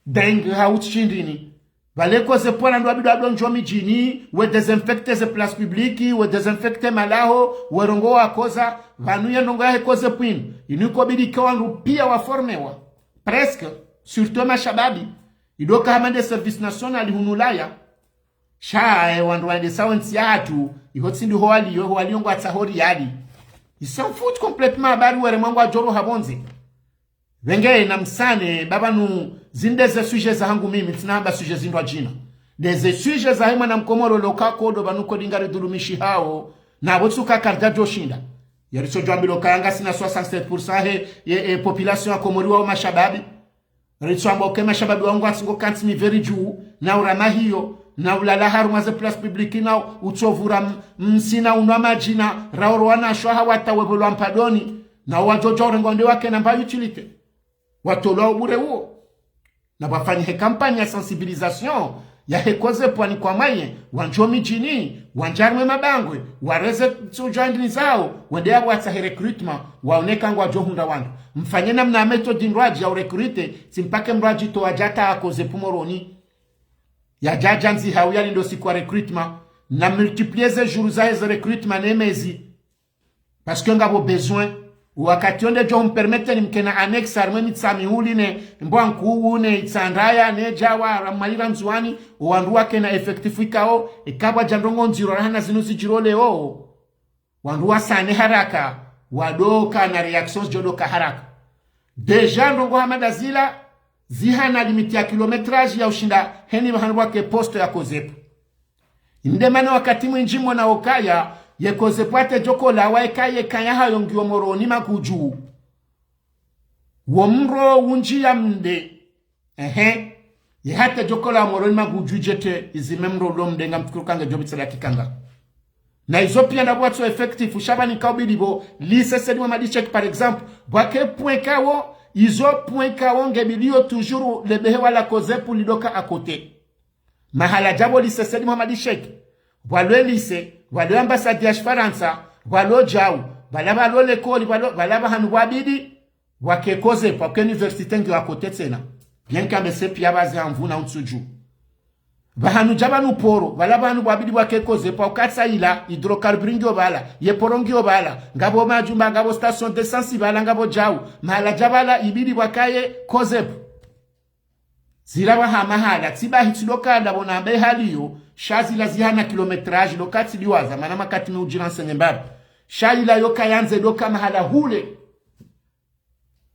dengue hau tsi shindrini. Pvale COSEP wala ndo wabidi wado ndjo midjini, we désinfecter ze places publiques, we désinfecter malaho, we rongoa wakoza, pvanu ye ndrongo yahe COSEP inu, inu ikobidi ke wandru piya waformewa. Presque, surtout mashababi, idoka hama nde service national hunu Ulaya. Sha, eh, wandru wandesao entsi yahatru, iho tsi ndiho waliyo, iho waliyo ngwatsaho riyali. Ils s'en foutent complètement, bari were mwangu wadjoro hapvondze. Pvenge namsane, baba nu, zinu nde ze sujets zahangu mimi, tsina hamba sujets zindru wadjina. Nde ze sujets zahe mwana mkomori lo ka kodo pvanu kodi ngaridhulumishihao, na pvo tsuka karidja djoshinda. Yaritsodjwambilwa kaya ngasina soixante-sept pour cent he, ye, e, population ya Komori wao mashababi. Ritsoamba uke mashababi wangu atsingo kantsi miveri dju, na uramahiyo, na ulala harumwa ze places publiques, na utsopvura m-, msi na unwa madji na, raoro wanasho hawata wepvolwa mpadoni, na wadjodjo urengwa nde wakena mba utilité. Watolwa ubure uwo. Na pvwafanyihe campagne ya sensibilisation, yahe COSEP wanikwa moyens, wandjo midjini, wandje harumwa mabangwe, wareze tsudjwa ndini zao, wende yapvo watsahe recrutement, waone ka ngwadjo hundra wandru. Mfanye namna méthode ndrwadji ya urecruter, tsi mpaka mdru adjitowa djata COSEP Moroni. Yadjadja ndziha uyali ndo siku wa recrutement, na multiplier ze jours zahe ze recrutement ne mezi. Parce que ngapvo besoin. Wakati wonde djo humpermettre ni mkena annexe harumwa Mitsamihuli ne Mbwankuu ne Itsandraya ne Djawa, harumwa ira Ndzuwani, owandru wakena effectif ikao, ikapvwadja ndrongo ndziro rahana zinu zidjiro leo. Wandru wasane haraka, wadoka na réactions djodoka haraka. Déjà ndrongo hama nda zila, zihana limite ya kilométrage ya ushinda heni pvahanu pvwake poste ya COSEP. Inde mana wakati mwindji mona okaya, ye COSEP ate djokola wa eka ye kaya hayo ngiyo Moroni Magudju. Wo mro wundji ya mde. Ehe. Ye hata djokola Moroni Magudju djete izime mro ulo mde ngamfikiri kanga djopvitsa dakika nga. Na izo piya ndapvo watso effectif, sha pvani kaubidi pvo, lycée Said Mohamed Cheikh, par exemple, pvwake point kawo, izo point kawo ngebidiyo toujours le behewa la COSEP lidoka à côté. Mahala djapvo lycée Said Mohamed Cheikh. pvwalo lycée, pvwalo ambassade ya Shifarantsa, pvwalo djau, pvala pvalo lekoli, pvalo, pvala pvahanu pvwabidi pvwake COSEP, pvwake université ngiyo à côté tsena. Bien que ambe sepi ya pvazi hamvu na untsuju. Pvahanu dja pvanu poro, pvala pvanu pvwabidi pvwake COSEP, pvwa ukatsa ila, hydrocarbure ngiyo pvala, ye poro ngiyo pvala, ngapvo majumba, ngapvo station d'essence pvala, ngapvo djau, mahala dja pvala, ibidi pvwakaye COSEP. Zila pvaha mahala, tsi bahi tsi lokala pvo nambe hali yo, sha zila zihana kilométrage, loka tsi liwaza, mana makati mi udjira nsenye mbapvi. Sha ila yo kayandze loka mahala hule.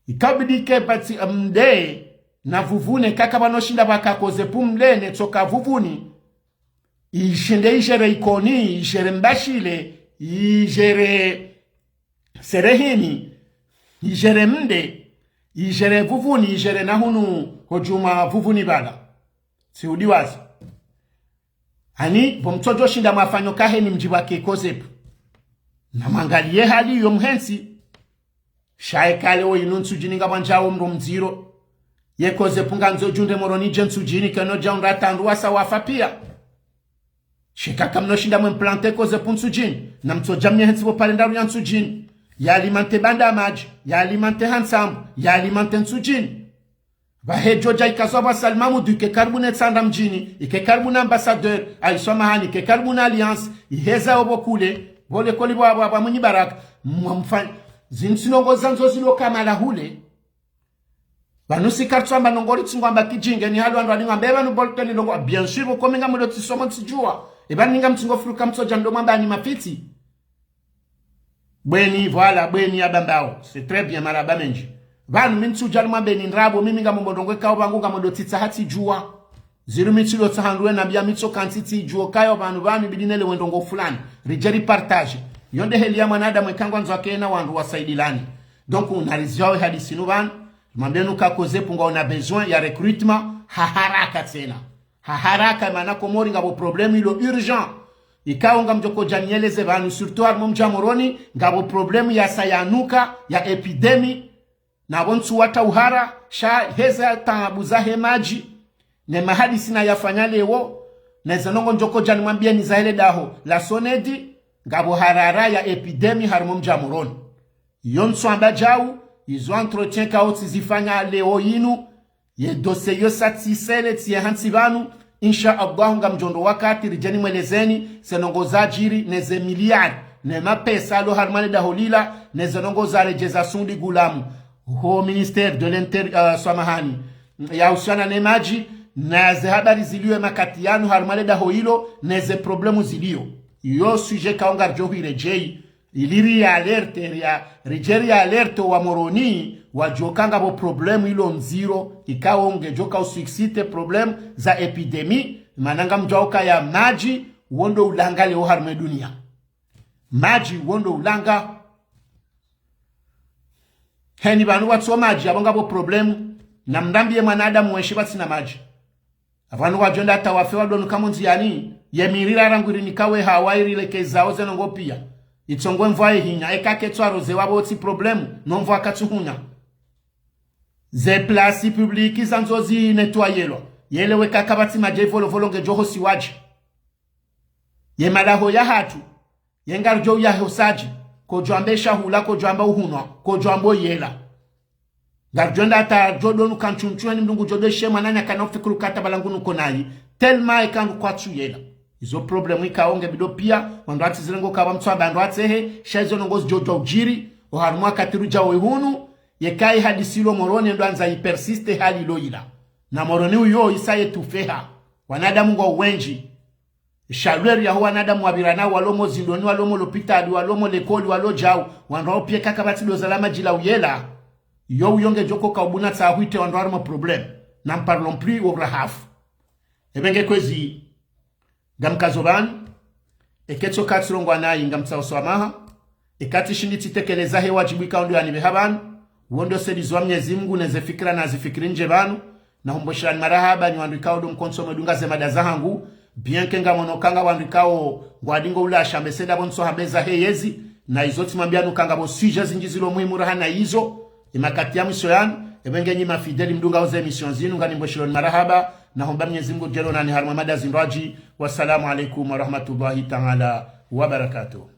Ikabidi ke pvatsi, um, Mde na Vuvuni, kaka pvwano shinda pvwaka COSEP Mde ne tsoka Vuvuni. Ishinde igérer Ikoni, igérer Mbashile, igérer Serehini, igérer Mde, igérer Vuvuni, igérer na hunu hodjuma Vuvuni pvala. Tsi udiwaza. Ani, pvo mtsodjo shinda mwafanyo kaheni mdji pvwake COSEP. Na mwangaliye hali yo mhentsi. Sha eka leo inu Ntsudjini ngapvwandjao mro mdziro. Ye COSEP ngandzo djunde Moroni dje Ntsudjini, keno djao ndrata ndru wasa wafa pia. Sha eka kamno shinda mwe implanter COSEP Ntsudjini, na mtsodja mnye hentsi pvo pare ndraru ya Ntsudjini. Ya alimenté Banda Madji, ya alimenté Hantsambu, ya alimenté Ntsudjini. Pvahe djo dja ikazwa pvwa Said Mahamoudou, ike karibu ne Tsandra Mdjini, ike karibu na ambassadeur, ayi swamahani, ike karibu na Alliance, iheza opvo kule, pvo lekoli pvwa, pvwa, pvwa Mwinyi Baraka, mwa mfa-, zinu tsi ndrongoo zandzo zilo kamala hule. Pvanu si karitswamba ndrongoo ritsi ngwamba kidjinge ni hali wandru wali ngwambe pvanu Bolton ndrongoo, bien sûr, pvo komi ngamdo tsi somo tsi djuwa. Epvanu ninga mtsi ngo furuka mtsodja ndo mwamba ni mafitsi. Bweni, voilà, bweni ya Bambao. C'est très bien, marahaba mendji. Pvanu mi ntsudja nimwambe ni ndrabo, mimi ngamombo ndrongoo ikao pvangu ngamdo tsitsaha tsi djuwa. Zinu mi tsi lo tsaha ndruwe na pvia mi tsoka ntsi tsi djuwa, kayo pvanu, pvanu, ibidi nelewe ndrongoo fulani. Ridje ri partage. Yo nde heli ya mwanadamu eka ngwandzo akena wandru wasaidilani. Donc, nariziwao hadisi nu pvanu. Mwambe nu ka COSEP ngwaona besoin ya recrutement, ha haraka tsena. Ha haraka, mana Komori ngapvo problème ilo urgent. Ikao ngamdjo kodja nieleze pvanu, surtout harimwa mdji wa Moroni, ngapvo problème ya sayanuka, ya épidémie, na pvo ntsu wata uhara, sha heza taabu zahe madji, ne mahadisi nayafanya leo, ne ze ndrongoo ndjo kodja nimwambieni zahe le daho la SONEDE, ngapvo harara ya épidémie harimwa mdji wa Moroni. Yo ntsu amba djau, izo entretien kao tsi zifanya leo inu, ye dossier yo sa tsi sele tsi ye hantsi pvanu, insha Allah ngamdjo ndo wakati ridje nimwelezeni, ze ndrongoo zadjiri, ne ze milliards, ne mapesa yalo harimwa le daho lila, ne ze ndrongoo zaredjeza Sundi Gulamu, ho ministère de l'Intérieur, euh, swamahani, ya usiana ne madji, na ze habari zilio makati yanu harimwa le daho ilo, ne ze problème zilio. Yo sujet kao ngaridjo hwiredjei, ili ri alerte, ria, ridje ri alerte wa Moroni, wadjoka ngapvo problème ilo ndziro, ikao ngedjoka usucciter problème za épidémie, mana ngamdjuao kaya madji, wo ndo ulanga leo harimwa e dunia. Madji, wo ndo ulanga. Heni pvanu pvatso madji, apvo ngapvo problème, na mrambiye mwanadamu wenshi pvatsina madji. Apvanu wadjo enda hata wafe wadonu kamo ndziyani, ye mirira rangu iri nikawe hawa iri lekezao ze ndrongoo pia. Itsongo mvua ihinya, eka ketsu aroze wapvo tsi problème, no mvua katsu hunya. Ze place publique zandzo zi nettoyelwa, yelewe ka kapvatsi madji ivolovolo ngedjo hosiwa dje. Ye madaho yahatru, ye ngaridjo uyahosa dje, kodjo amba eshahula, kodjo amba uhunwa, kodjo amba oyela. Ngaridjo enda hata djo donu ka ntsuntsu, yani mdru ngudjo do ishe mwananya kana ufikiri uka hata pvala ngunu ko nayi, tellement eka ngu kwatsu yela. Izo problème ikao nge bido pia, wandru watsi zirengo kaba mtswaba wandru watsehe, sha izo ndrongoo zidjo djwa udjiri, oharumwa wakati rudjao ihunu, yeka ihadisi ilo Moroni ndo andza ipersiste hali ilo ila. Na Moroni uyo isa yetufeha. Wanadamu ngwao wendji. Shalweri yaho wanadamu wapvirana, walo mo zindroni, walo mo lopitali, walo mo lekoli, walo djau, wandru wao pia kaka pvatsi doza la madji la uyela. Yo uyo ngedjo koka ubuna tsa ahwite wandru harumwa problème. N'en parlons plus wa urahafu. Ebe nge kwezi, ngamkazo pvanu, eka tsoka tsi rongoa nayi ngamtsao swamaha, eka tsishindi tsitekeleza he wadjibu ikao ndo yanipveha pvanu, wo ndo seli zwa Mnyezi Mngu ne ze fikira nazifikiri ndje pvanu, na humboshilani marahaba nyi wandru ikao ndo mkontso mwedunga ze mada zahangu, bien que ngamono ka nga wandru ikao ngwadingo ula ashambe seda pvo ntso hambeza he yezi, na izo tsimwambia nu ka ngapvo sujet zindji zilo muhimu raha na izo, imakati ya mwiso yanu, ebe nge nyi mafidèle mdungao ze émission zinu nganimboshiloni marahaba, Nahomba Mnyezi Mungu udjaliye nani harumwa mada zindji. Wassalamu alaikum warahmatullahi taala wabarakatuh.